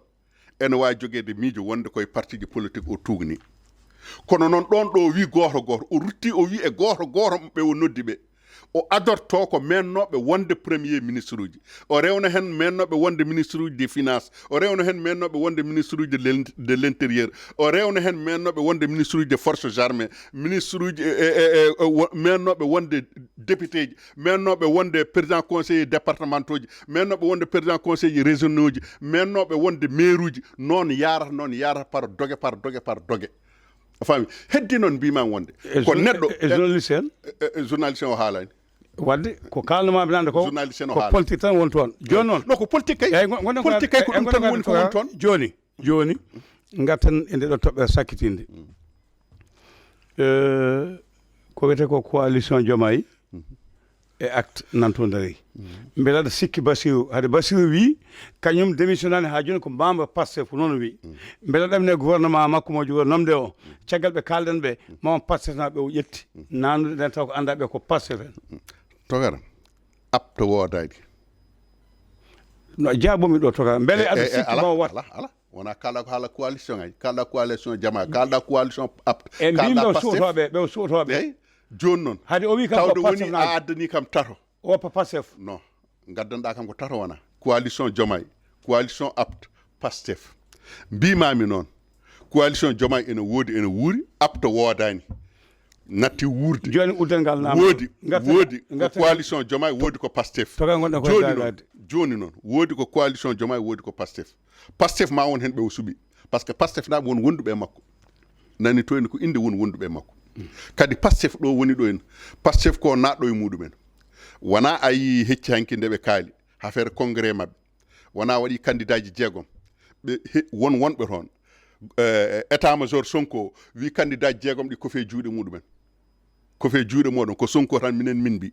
Ene waawi jogeede miijo wonde koye partiji politique o tuugni. Kono noon ɗoon ɗo o wii gooto gooto, o rutti o wii e gooto gooto ɓe o noddi ɓe. O adorto ko mennooɓe wonde premier ministre uji. O rewna heen mennooɓe wonde ministre uji des finances. O rewna heen mennooɓe wonde ministre uji de l'in-, de l'intérieur. O rewna heen mennooɓe wonde ministre uji de forces armées. Ministre uji, e, e, e, e, wo-, mennooɓe wonde député ji. Mennooɓe wonde président conseiller départementaux ji. Mennooɓe wonde président conseiller régionaux ji. Mennooɓe wonde maire uji. Noon yaarata, noon yaarata par doge, par doge, par doge. A faami? Heddi noon mbiimaami wonde. E ko jour-, neɗɗo e, e journaliste en? E, e, e journaliste en o haalaani. Wadde ko kaalnamaaɓe nande ko, journaliste en o ko haalaani. Politique tan woni toon. Jooni noon. Non, ko politique kay. Eyi, ngon-, ngonɗen ko politique kay, ko e, ɗum tan ngonɗen woni ko ko woni toon. Jooni, jooni, ngarten e nde ɗo toɓɓere sakkitinde. Eh, ko wiyetee ko coalition Diomaye e acte nantondirii. Mbele aɗa sikki Basiru, hade Basiru wii kañum démissionnaani haa jooni ko membre Pastef ko noon wii. Mbele aɗa ɗamini gouvernement makko mo jogori nomde o, caggal ɓe kaalɗen ɓe, membre Pastef naa ɓe o ƴetti. Nanude nden taw ko anndaa ɓe ko Pastef en. Tokara, acte woodaani. No jaabomi ɗo Tokara. Mbele aɗa sikki ma wat? Ala, ala. Wona kalɗa ko haala coalition ay, kalɗa coalition jama, kalɗa coalition apte, e mbimi kalɗa ɓe Pastef. Suɓotooɓe, ɓe Suɓotooɓe. Eyyi, joni noon. Hade o wi kam ko Pastef. Tawde woni a addani kam tato. O Pastef. Non, gaddanɗa kam ko tato wona. Coalition Jomay, coalition apte, Pastef. Mbimami noon, coalition Jomay ene woodi, ene wuuri, apte woodani. Natti wuurde. Joni udden ngal naam. Woodi, woodi ko coalition Jomay, woodi ko Pastef. To ka gonɗa ko jagade. Joni noon, woodi ko coalition Jomay, woodi ko Pastef. Pastef ma won hen ɓe o suɓi. Par ce que Pastef naɓe won wonduɓe e makko. Nani to en ko inde won wonduɓe e makko. Kadi Pastef ɗo woni ɗo en. Pastef ko naɗɗo e muɗumen. Wona a yi hecci hanki nde ɓe kaali. Affaire congrès maɓɓe. Wona waɗi candidat ji jeegom. Ɓe won wonɓe toon. Eh, état major Sonko wi candidat jeegom ɗi ko fe juuɗe muɗumen. Ko fe juuɗe moɗon. Ko Sonko tan minen min mbi.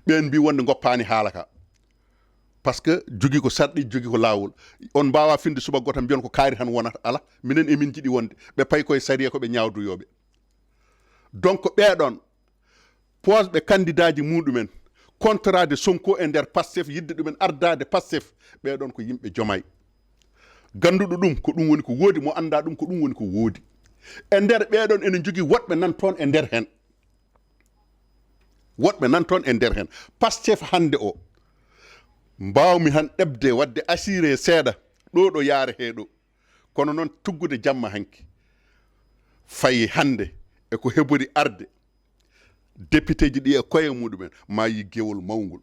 Ɓen mbi wonde goppani haala ka. Par ce que jogi ko sarɗi, jogi ko laawol. On mbawa finde suba goto mbiyon ko kaari tan wonata. Ala, minen emin jiɗi wonde. Ɓe payi koye sariya ko ɓe ñawdoyoɓe. Donc ɓeɗon posɓe candidat ji muɗumen, contrat de Sonko e nder Pastef, yidde ɗumen ardade Pastef, ɓeɗon ko yimɓe Jomay. Ganduɗo ɗum ko ɗum woni ko woodi, mo anda ɗum ko ɗum woni ko woodi. E nder ɓeɗon ene jogi woɗɓe nan toon e nder hen. Woɗɓe nan toon e nder hen. Pastef hande o mbawmi han ɗeɓde wadde assuré seeɗa ɗo ɗo yaare he ɗo. Kono noon tuggude jamma hanki fayi hande e ko hebori arde. Député ji ɗi e koye muɗumen ma yiggewol mawngol.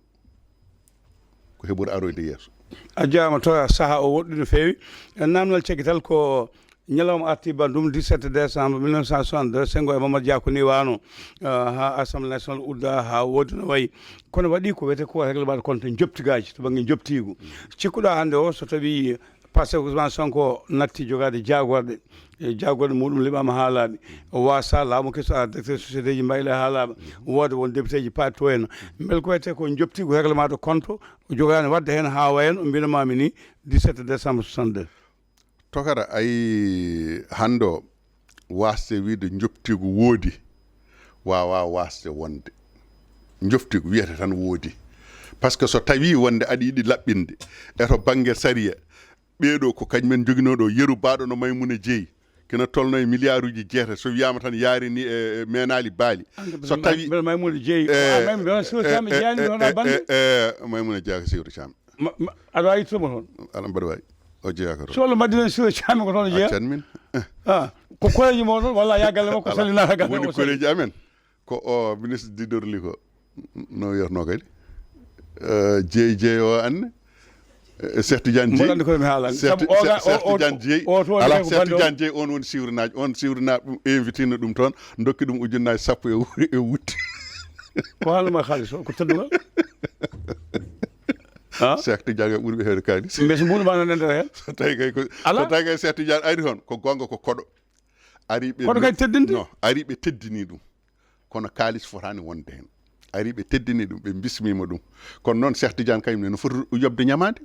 Ko hebori aroyde yeeso. A jarama to saaha o woɗɗi no feewi. Namdal caggital ko ñalawma arti banndum dix-sept décembre mille neuf cent soixante-deux, Senghor e Mamadou Dia ko ni wano, ah, ha Assemblée nationale udda ha woodi no wayi. Kono waɗi ko wiyete ko règlement de compte joptigaji to bangge joptigu. Cikkuɗa hande o so tawi Pastef Ousmane Sonko natti jogade jagorɗe, e jagorɗe muɗum liɓama ha laaɓi. O wasa laamu keso a directeur société ji mbayla ha laaɓa. Wooda won député ji paati to en. Mbel ko wiyete ko joptigu règlement de compte o jogani wadde hen ha wayen o mbinamami ni dix-sept décembre soixante-deux. Tokara, ayi hande o wasde wiide joptigu woodi, wawa wasde wonde. Joptigu wiyata tan woodi. Par ce que so tawi wonde aɗa yiɗi laɓɓinde e to bangge sariya, ɓeɗo ko kañumen joginoɗo yeru baɗo no Maymuna Jeeyi, kina tolno e milliard uji jeetati, so wiyama tan yarini e, e menali baali. So tawi Maymuna Jeeyi, e, Maymuna Siro Cam jeyani ɗon a bande? E, Maymuna Jeeyi ko Siro Cam. Aɗa wawi ittude mo toon? Aɗa mbaɗa wawi. O jeeyaka toon. So Allah maddinan Siro Cami ko toon o jeeya? Accan min. Ah, ko koreji mo toon walla ya galle makko sallinata galle makko. Woni koreji amen. Ko o ministre didorli ko no wiyatno kadi? Eh, jeey jeey o anne. Eh, Cheikh Tidiane Jeey. Mboɗo anndi kono mi haalani. Cheikh Ti- Sabu oga- Cheikh- Cheikh o- o- Tidiane Jeey. O to ala woni ko Cheikh bande o. Tidiane Jeey on woni siwrinaji on siwrina ɗum invitino ɗum toon dokki ɗum ujunnaji sappo e wu- e wutte. Ko haalnoma haalis o ko teddungal. Cheikh Tidiane kay ɓurɓe heewde kaalis. Mbes mbuɗu ma nande nder heen. So tawi kay ko so tawi kay Cheikh Tidiane ari toon ko gonga ko koɗo. Ari ɓe koɗo kay teddinde. No, ari ɓe teddini ɗum. Kono kaalis fotani wonde heen. Ari ɓe teddini ɗum ɓe bismima ɗum. Kono noon Cheikh Tidiane kañum ne no foti yobde ñamaande.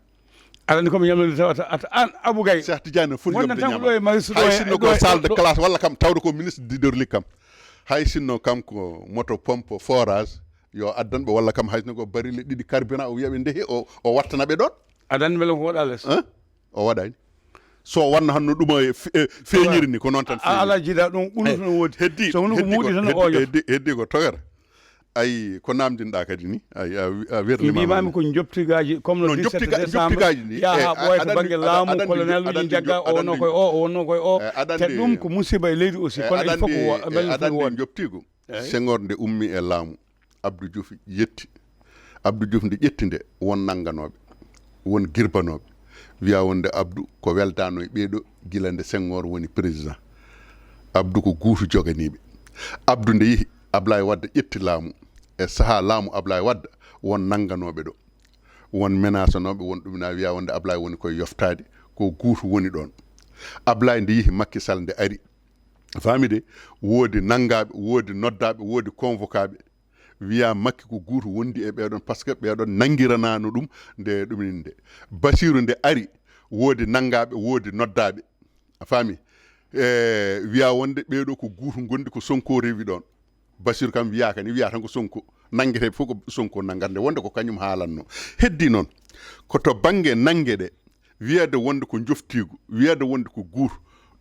Aɗa anndi komi ñamlande tawata ata an Abou Gaye. Cheikh Tidiane no foti yobde ñamaande. Hay sinno ko salle de classe walla kam tawde ko ministre leader ligue kam. Hay sinno kam ko moto pompe forage. Yo addan ɓe walla kam hay sinno ko barille ɗiɗi carburant o wiya ɓe ndehi o o wattana ɓe ɗon. Aɗa anndi mbele ko waɗa les. Hein? O waɗani. So wanno hanno ɗum e fe- e feeñiri ni ko noon tan. A ala jiida ɗum ɓurnuto no woodi. Heddi so woni ko heddi muuɗi ko tan o heddi- oojata. Heddi heddi ko togata. Ay ko namdinɗa kadi ni ay a wi- a wernima. Mbimami ko joptigaji comme no No dix-sept joptiga- décembre joptigaji ni, yaha eh, ha ɓooya to aɗa banggue anndi- laamu aɗa anndi- colonel aɗa uji anndi- jagga o aɗa wonno anndi- koye o o wonno koye o Eh, aɗa te anndi- ɗum ko musiba e leydi aussi eh, kono aɗa il faut ko anndi- wo- eh, mbele aɗa foti anndi wonde. Joptigu. Senghor nde ummi e laamu Abdou Diouf yetti. Abdou Diouf nde ƴetti nde won nannganoɓe, won girbanooɓe, wiya wonde Abdou ko weldano e ɓeeɗo gila nde Senghor woni président. Abdou ko guutu joganiɓe. Abdou nde yehi Ablaye Wadda ƴetti laamu e saha laamu Ablaye Wadda won nannganoɓe ɗo, won menasanoɓe, won ɗumina wiya wonde Ablaye woni koye yoftaade, ko guutu woni ɗon. Ablaye nde yehi Macky Sall nde ari, a faami de, woodi nanngaɓe, woodi noddaaɓe, woodi convoquaaɓe. Wiya Makki ko guutu wondi e ɓeeɗon par ce que ɓeeɗon nanngiranano ɗum nde ɗuminde. Basiru nde ari woodi nanngaɓe, woodi noddaaɓe. A faami? E wiya wonde ɓeeɗo ko guutu gondi ko Sonko rewi ɗon. Basiru kam wiyaka ni wiya tan ko Sonko. Nanngeteɓe fof ko Sonko nanngata nde wonde ko kañum haalanno. Heddi noon ko to bannge nannge ɗe Wiyeede wonde ko njoftiigu, wiyeede wonde ko guur,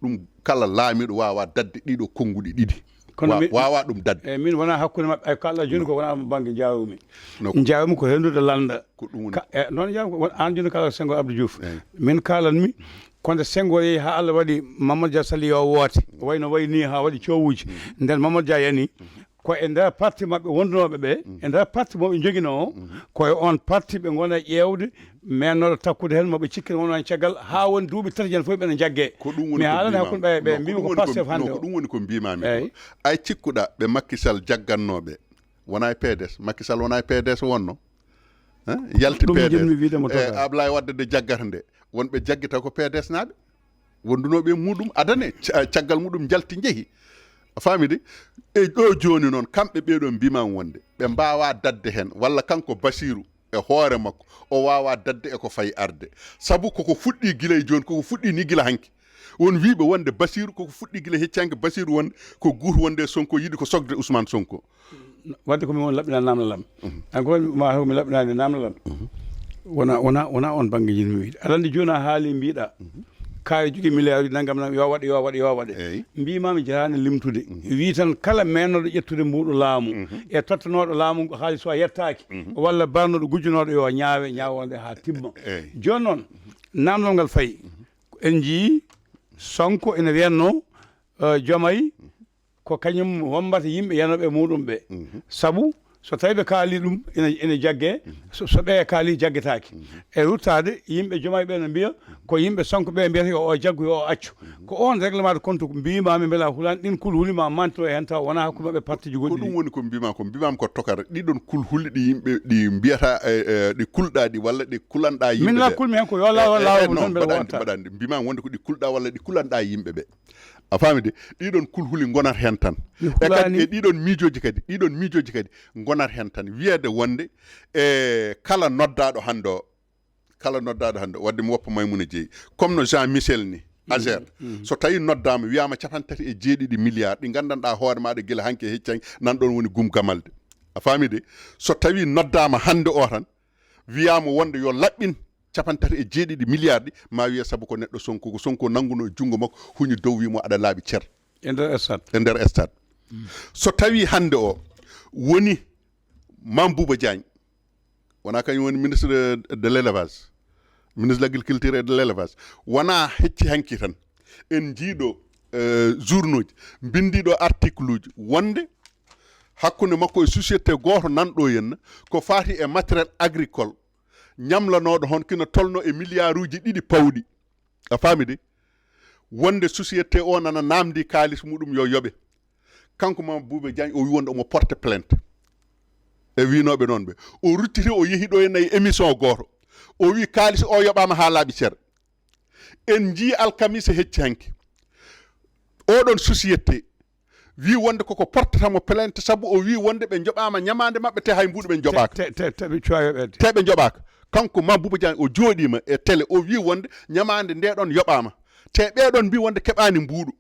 ɗum kala laamiiɗo waawaa daɗde ɗiiɗoo konnguɗi ɗiɗi. Kono Wa- mi- Waawaa ɗum daɗde. Eyi, min wonaa hakkunde maɓɓe, ay, ko Allah jooni ko wonaa bannge njaawmi. No. Njaawmi ko henndude lannda. Ko ɗum woni. Ka- e, noon njaawmi ko won- aan jooni kala Senghor Abdou Diouf. Eyi. Min kaalanmi, kono Senghor yehi haa Allah waɗi Mamadou Dia Sall yo woote. Wayi no wayi nii haa waɗi coowuuji. Nden Mamadou Dia yani, ko e nder parti maɓɓe wondunooɓe ɓe, e nder parti mo ɓe njoginoo o, ko e oon parti ɓe ngona ƴeewde, mennooɗo takkude heen, mo ɓe cikkiri wonno heen caggal, haa woni duuɓi tati yen fof ɓe no njaggee. Ko ɗum woni Mi ko haalani mbiimaami. Hakkunde ɓe, ɓe No, ko mbiimi ɗum ko woni ko- Pastef hannde no, o. Ko ɗum woni ko mbiimaami ko. Eyi. Ay cikkuɗaa ɓe Macky Sall jaggannoo ɓe, wonaa e P D S. Macky Sall wonaa e P D S wonno. Hein? Yalti Ɗum P D S. Njiɗmi wiide mo Eh, toga. Ablaye Wade de jaggata nde. Wonɓe jaggita ko P D S naaɓe. Wondunooɓe e muɗum adane, ca- caggal muɗum njalti njehi. A faami de? E ɗo jooni noon, kamɓe ɓee ɗoo mbiimaami wonde ɓe mbaawaa daɗde heen, walla kanko Basiiru e hoore makko, o waawaa daɗde e ko fayi arde. Sabu koko fuɗɗii gila e jooni, koko fuɗɗii nii gila hanki. Won wiiɓe wonde Basiiru koko fuɗɗii gila hecci hanki, Basiiru wonde ko guutu wonde Sonko yiɗi ko sokde Ousmane Sonko. Wadde ko min woni laɓɓinaa namdal am. An ko mi ma mi laɓɓinaani namdal am. Wona, wona, wona on bannge njiɗmi wiide. Aɗa anndi jooni a haali mbiɗa. Kaari jogii milliard uji nanngam nam, yo waɗe, yo waɗe, yo waɗe. Eyi. Mbiimaami jaraani limtude. Wii tan kala meennooɗo ƴettude mbuuɗu laamu, e tottanooɗo laamu ngu haalis o yettaaki, walla barnooɗo gujjanooɗo yo ñaawe ñaawonde haa timma. Eyi. Jooni noon, namdal ngal fayi. En njiyii Sonko ene wiyatnoo, eh, Jomay ko kañum wommbata yimɓe yanooɓe e muɗum ɓe. Sabu so tawii ɓe kaalii ɗum ene, ene jaggee, so, so ɓe kaalii jaggetaaki. E ruttaade, yimɓe Jomay ɓe no mbiya ko yimɓe Sonko ɓe mbiyata yo o jaggu, yo o accu. Ko oon règlement de compte mbiimaami mbela hulaani ɗin kulhuli ma manto e heen taw wonaa hakkunde maɓɓe partiji Ko goɗɗi ɗum ɗi. Woni ko mbiimaa ko, mbiimaami ko tokara. Ɗiɗon kulhuli ɗi yimɓe ɗi mbiyata, eh, eh, ɗi kulɗaa ɗi walla ɗi kulanɗaa yimɓe Min la ɓe. Kulmi heen ko yo laawa Eh, eh, laawa non, tan mbela mbaɗa anndi, woota. Mbaɗa anndi. Mbiimaami wonde ko ɗi kulɗaa walla ɗi kulanɗaa yimɓe ɓe. A faami de? Ɗiɗon kulhuli ngonat heen tan. Mi E kadi hulaani. E ɗiɗon miijooji kadi, ɗiɗon miijooji kadi ngonat heen tan. Wiyeede wonde, e kala noddaaɗo hannde o, kala noddaaɗo hannde o, wadde mi woppa Maymuna Jeey, comme no Jean Michel ni, Azer, so tawii noddaama, wiyaama capanɗe tati e jeeɗiɗi milliards ɗi nganndanɗaa hoore maaɗa gila hanki e hecci hanki, nan ɗoon woni gum gamalde. A faami de? So tawii noddaama hannde o tan, wiyaama wonde yo laɓɓin capanɗe tati e jeeɗiɗi milliards ɗi, ma wiye sabu ko neɗɗo Sonko, ko Sonko nanngunoo e junngo makko, huñi dow wii mo aɗa laaɓi cer. E nder stade. E nder stade. So tawii hannde o woni Mame Bouba Diagne, wonaa kañum woni ministre de, de l'élevage, ministre de l'agriculture et de l'élevage, wonaa hecci hanki tan. En njiiɗo, eh, journaux ji, mbindiiɗo article uji, wonde hakkunde makko e société gooto nanɗo henna, ko faati e matériel agricole, ñamlanooɗo hon kina tolno e milliard uji ɗiɗi pawɗi. A faami de? Wonde société o nana namdi kaalis muɗum yo yoɓe. Kanko Mame Bouba Diagne o wi wonde omo porte plainte e winooɓe noon ɓe. O ruttiti o yehi ɗo e nayi émission gooto. O wi kaalis o yoɓaama haa laaɓi cer. En njii alkamisa hecci hanki. Oɗon société wi wonde koko portata mo plainte sabu o wi wonde ɓe njoɓaama ñamaande maɓɓe te hay mbuuɗu ɓe njoɓaaka. Te, te, te ɓe cuwa yoɓeede. Te ɓe njoɓaaka. Kanko Mame Bouba Diagne o jooɗiima e télé o wi wonde ñamaande nde ɗon yoɓaama. Te ɓee ɗon mbi wonde keɓaani mbuuɗu.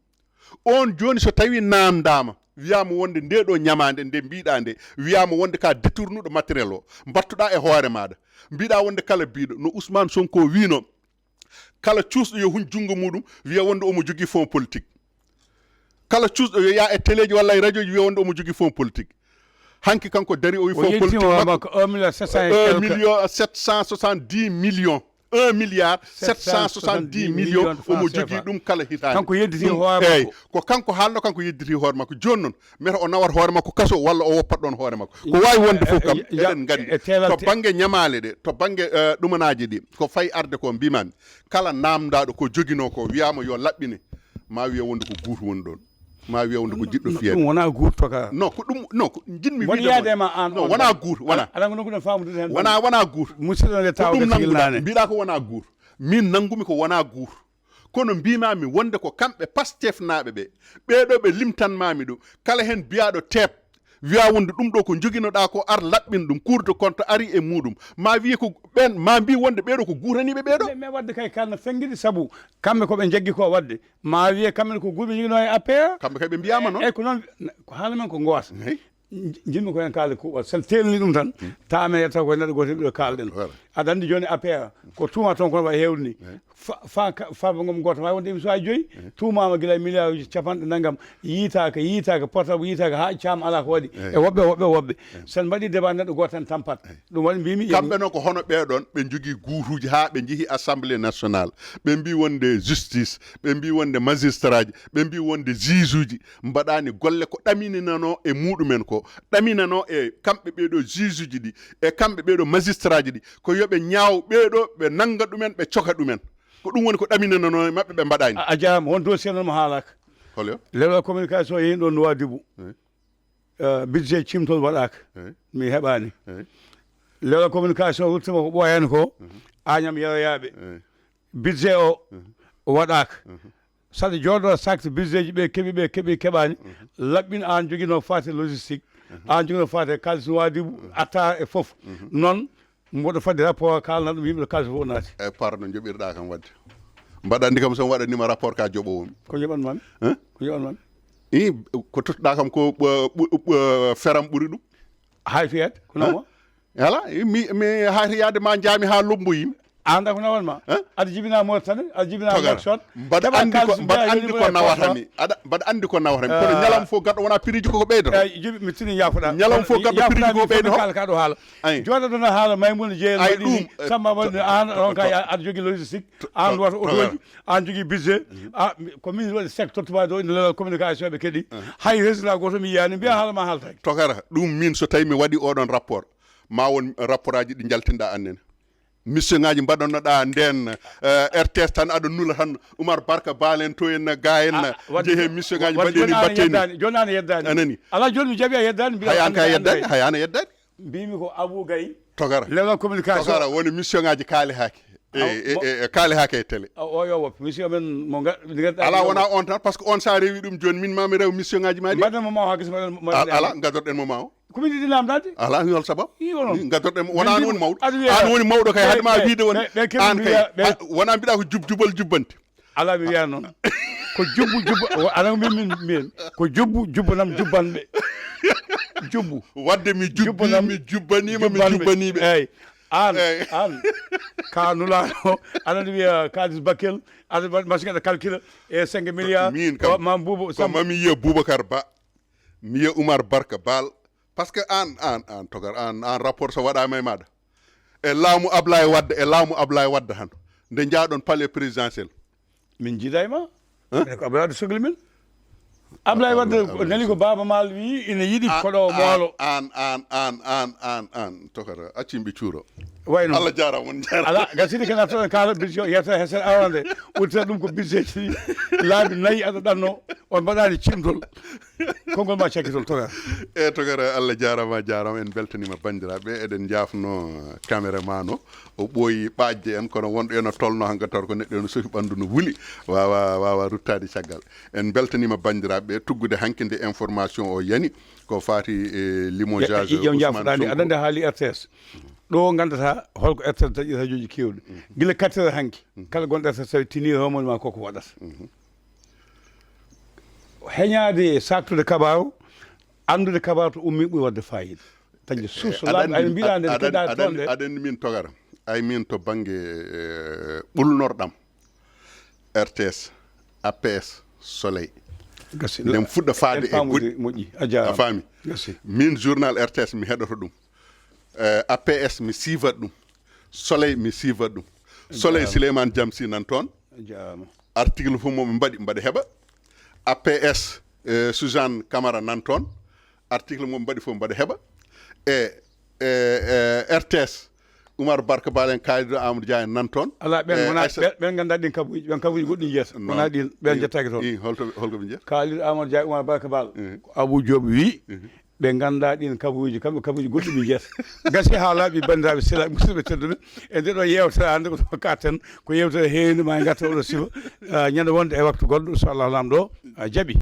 On jooni so tawii naamndaama, wiyaama wonde ndee ɗoo ñamaande nde mbiiɗaa nde, wiyaama wonde ka détournuɗo matériel o, mbattuɗaa e hoore maaɗa. Mbiiɗaa wonde kala biiɗo, no Ousmane Sonko wiinoo, kala cuusɗo yo huñ junngo muuɗum, wiya wonde omo jogii fonds politique. Kala cuusɗo yo yaa e téléji walla e rajooji, wiya wonde omo jogii fonds politique. Hanki kanko dari o wi O fonds politique yiltiima makko. Makko un million sept cent et un quelque. Million sept cent soixante-dix millions. Un milliard sept cent soixante-dix millions omo jogii ɗum kala hitaande. Kanko yedditi hoore makko. Eey, ko kanko haalno, kanko yedditi hoore makko. Jooni noon, meta o nawat hoore makko kaso walla o woppat ɗoon hoore makko. Ko waawi wonde fof kam, eh, eh, eɗen nganndi. Eh, teelal To te- bannge ñamaale ɗe, to bannge, eh, ɗumanaaji ɗi, ko fayi arde ko mbiimaami, kala naamndaaɗo ko joginoo ko wiyaama yo laɓɓine, ma wiya wonde ko guutu woni ɗoon. Ma wiya wonde ko jiɗɗo Ɗum fiyeede. Wonaa guurto ka. Non, ko ɗum, non, ko njiɗmi Woni wiide yaade ma aan non, on wonaa tan. Guur, wonaa. Aɗa, aɗa nanngu ɗum faamude heen. Wonaa, wonaa guur. Musidɗo nde Ko taawde ɗum nannguɗaa. Sehilnaane. Mbiɗaa ko wonaa guur. Min nanngumi ko wonaa guur. Kono mbiimaami wonde ko kamɓe Pastef naaɓe ɓe. Ɓee ɗoo ɓe limtanmaami ɗum. Kala heen biyaaɗo teep. Wiya wonde ɗum ɗoo ko njoginoɗaa ko ar laɓɓin ɗum. Cour de compte ari e muuɗum. Ma wiye ko ɓeen, ma mbi wonde ɓee ɗoo ko guuraniiɓe ɓee ɗoo. Mais, mais wadde kay kalna fenngiɗi sabu kamɓe ko ɓe njaggi ko wadde. Ma wiye kamɓe ko guurɓe njogino e A P R. Kamɓe kay ɓe mbiyaama noon. Eyi ko noon, ko haala men ko ngoota. Eyi. Nji- Jinmi ko en kaali kuuɓal. Sen teelni ɗum tan, tawa men yetta koye neɗɗo gooto ɓiɗo kaalɗen. Voilà. Aɗa anndi jooni A P R, ko tuuma toon kono waɗa heewde ni. Fa- fa- ka- Farba Ngom gooto, wawi wonde émission aji joyi, tuumama gila e milliard uji capanɗe nanngam, yiitaaka, yiitaaka, portable yiitaaka, haa caama alaa ko waɗi. E woɓɓe, woɓɓe, woɓɓe. Sen mbaɗi débat neɗɗo gooto tan tampat. Ɗum waɗi mbimi, kamɓe noon ko hono ɓee ɗoon, ɓe njogii guutuuji haa ɓe njehii Assemblée nationale. Ɓe mbii wonde justice, ɓe mbii wonde magistraaji, ɓe mbii wonde juge uji mbaɗaani golle ko ɗamininanoo e muɗumen ko, ɗaminanoo e kamɓe ɓee ɗoo juge uji ɗi, e kamɓe ɓee ɗoo magistraaji ɗi, ko yo ɓe ñaaw ɓee ɗoo, ɓe nannga ɗumen, ɓe coka ɗumen. Ko ɗum woni ko ɗaminananoo e maɓɓe, ɓe mbaɗaani. A a jaaraama, won dossier noon mo haalaaka. Hol yo? Leɗo communication yehi ɗo Nouadhibou. Eh, budget cimtol waɗaaka. Eh. Mi heɓaani. Eh. Leɗo communication ruttima ko ɓooyani ko, Agnam yeroyaaɓe. Eh. Budget o waɗaaka. Saɗa jooɗo sakte budget ji ɓe keɓi, ɓe keɓi, keɓaani. Laɓɓin aan joginoo faate logistique. Aan joginoo faate kaalis Nouadhibou, atta e fof. Noon mboɗo fadde rapport kaalna ɗum yimɓe kaalis fof naati. E pardon, joɓirɗa kam wadde. Mbaɗa anndi kam so mi waɗanima rapport ka joɓowomi. Ko joɓanmami? Hein? Ko joɓanmami? I, ko tottuɗa kam ko ɓ- ɓ- ɓ- feram ɓuri ɗum. Hay to yaade, ko nawma? Ala, i, mi mi hay to yaade ma jaami ha lomboyimi. Anda ko nawanma? Hein? Aɗa jibina Mauritanie, aɗa jibina Togara. Nouakchott. Mbaɗa Keɓa anndi ko kaalis mbaɗa mbiya anndi ko yoni nawata Mauritanie. Mi. Aɗa mbaɗa anndi ko nawata mi. Kono Ah. Ñalam fof gaɗɗo wona piriji koko ɓeydoto. Eyi, jibi mi tini yafuɗa. Ñalam fof gaɗɗo piriji koko ɓeydoto. Kala ka ɗo haala. Ayi. Jooɗo ɗon haala Maimouna Dieng. Ay, mbaɗi ɗum, ni, eh, Samba to- mbaɗi ni, an to- on ka to- a- aɗa jogii logistique, to- an to- wata to- otoji, an jogii budget, a, mi- ko min waɗi secteur tubaab o ina leeral communication ɓe keɗi. Hay résultat gooto mi yiyaani, mbiya haala ma haaltaki. Tokara, ɗum min so tawi mi waɗi oɗon rapport, ma won rapport aji ɗi jaltinɗa annene. Mission ngaji mbaɗannoɗa nden, eh, R T S tan aɗa nula tan Oumar Barka Balen to en ga en. Ah, wadde jeehe mission ngaji wadde mbaɗeni joni an a batteni. Yeddani, joni an a yeddani. Anani. Ala joni mi jaɓi a yeddani, mbiɗa Hay an anndi ka a yeddani, anndi. Hay an a yeddani. Mbimi ko Abou Gaye. Togara. Leeral communication. Togara woni mission ngaji kaali hake. E, Aw, e, mo- e, e kaali hake e télé. Aw, o yo woppi. Monsieur men mo nga-, ndi ganduɗa Ala ɗum wona o- on tan, parce que on sa rewi ɗum joni, min ma mi rew mission ngaji ma ɗi. Mbaɗen mo ma o hakkis, mbaɗen mo- Al- Ala, gadorɗen mo ma o. Ko min yiɗi namdade? Ala, hol sabab? I, onon. Ni gadorɗen mo, wona an woni mawɗo. Aɗa wiya An woni mawɗo kay, ɓe- haɗi ma ɓe- wiide woni ɓe- ɓe keɓi an kay. Mbiya- ɓe- A- wona mbiɗa ko jub jubal jubbanti. Ala mi wiya noon. Ko jubbu jubba, o- ala min, min, min. Ko jubbu jubbanam jubbanɓe. Jubbu. Wadde mi jubbi, Jubbanam mi jubbanima, mi jubbanɓe. Jubbaniɓe. Eyyi. An, Eyyi. An. Ka nulaɗo, aɗa wiya Kadis Bakel, aɗa waɗi machine aɗa calcule e cinq milliards. Min kam, Ko mam Boubou ko Samb. Mami yiya Boubacar Ba, mi yiya Oumar Barka Bal. Parce que an, an, an, Tokar, an, an rapport so waɗama e maɗa. E laamu Ablaye Wadde, e laamu Ablaye Wadde han. Nde jaaɗon palais présidentiel. Min jiida e ma. Hein? Minen ko Ablaye Wadde sokli min. Ablaye Wadde Ablaye nani ko Baaba Maal wi ina yiɗi An- koɗo an- moolo. An, an, an, an, an, an, Tokar, accimɓe cuuro. Wayno. Allah jaaraama, on jaaraama. Ala, gasii kadi artoɗen kaala budget o, yetta he sera arande. Uddita ɗum ko budget ji laabi nayi aɗa ɗanno, on mbaɗaani cimtol. Konngol ma cakkitol, Tokar. E, Tokar, Allah jaaraama, jaaraama. En mbeltaniima banndiraaɓe. Eɗen njaafno, eh, caméraman o. O ɓooyi ɓaajde en, kono wonɗo ena tolno hannga taw ko neɗɗo ena sofi ɓanndu no wuli. Waawa, waawa ruttaade caggal. En mbeltaniima banndiraaɓe tuggude hanki nde information o yani. Ko faati e limogeage Yo- yo Ousmane jaafoɗaani, Sonko. Aɗa anndi haali R T S. Ɗo nganndata holko R T S dañi rajooji keewɗi. Gila quatre heures hanki, kala gonɗo R T S tawi tini homoni ma koko waɗata. Heñaade e saktude kabaaru, anndude kabaaru to ummi ɓuri waɗde fayida. Dañde source laaɓɗo, ay mbiɗa nde keɗa toon nde. Aɗa anndi min Togara. Ay min to bannge, eh, ɓulnorɗam. R T S, A P S, Soleil. Gasi. Nden fuɗɗa faade en e faamude goɗɗi. Moƴƴi. A jaaraama. A faami? Gasi. Min journal R T S mi heɗoto ɗum. Eh, A P S mi siivat ɗum. Soleil mi siivat ɗum. A Soleil jaaraama. Souleymane Diamsi nan toon. A jaaraama. Article fof mo ɓe mbaɗi, mbaɗa heɓa. A P S, eh, Suzanne Camara nan toon. Article mo ɓe mbaɗi fof mbaɗa heɓa. E, e, e R T S, Oumar Barka Bal en, Kalidou Amadou Dia en nan toon. Ala, ɓen Eh, wona, Aïssa- ɓen, ɓen nganndaa ɗin kabuuji, ɓen kabuuji goɗɗi njiyata. Non. Wona ɗin, ɓen I- njettaaki toon. I, holto, holko ɓe njiyata? Kalidou Amadou Dia, Oumar Barka Bal, Mhm. ko Abou Diop wi, Mhm. ɓe nganndaa ɗin kabuuji, kamɓe kabuuji goɗɗi ɓe njiyata. Gasi haa laaɓi, banndiraaɓe, sehilaaɓe, musidɓe tedduɓe, e nde ɗo yeewtere hannde ko ɗo kaɗten, ko yeewtere heewnde, ma en ngartu oɗo sifa, ah, ñande wonde e waktu goɗɗo, so Allah Laamɗo, ah, jaɓi.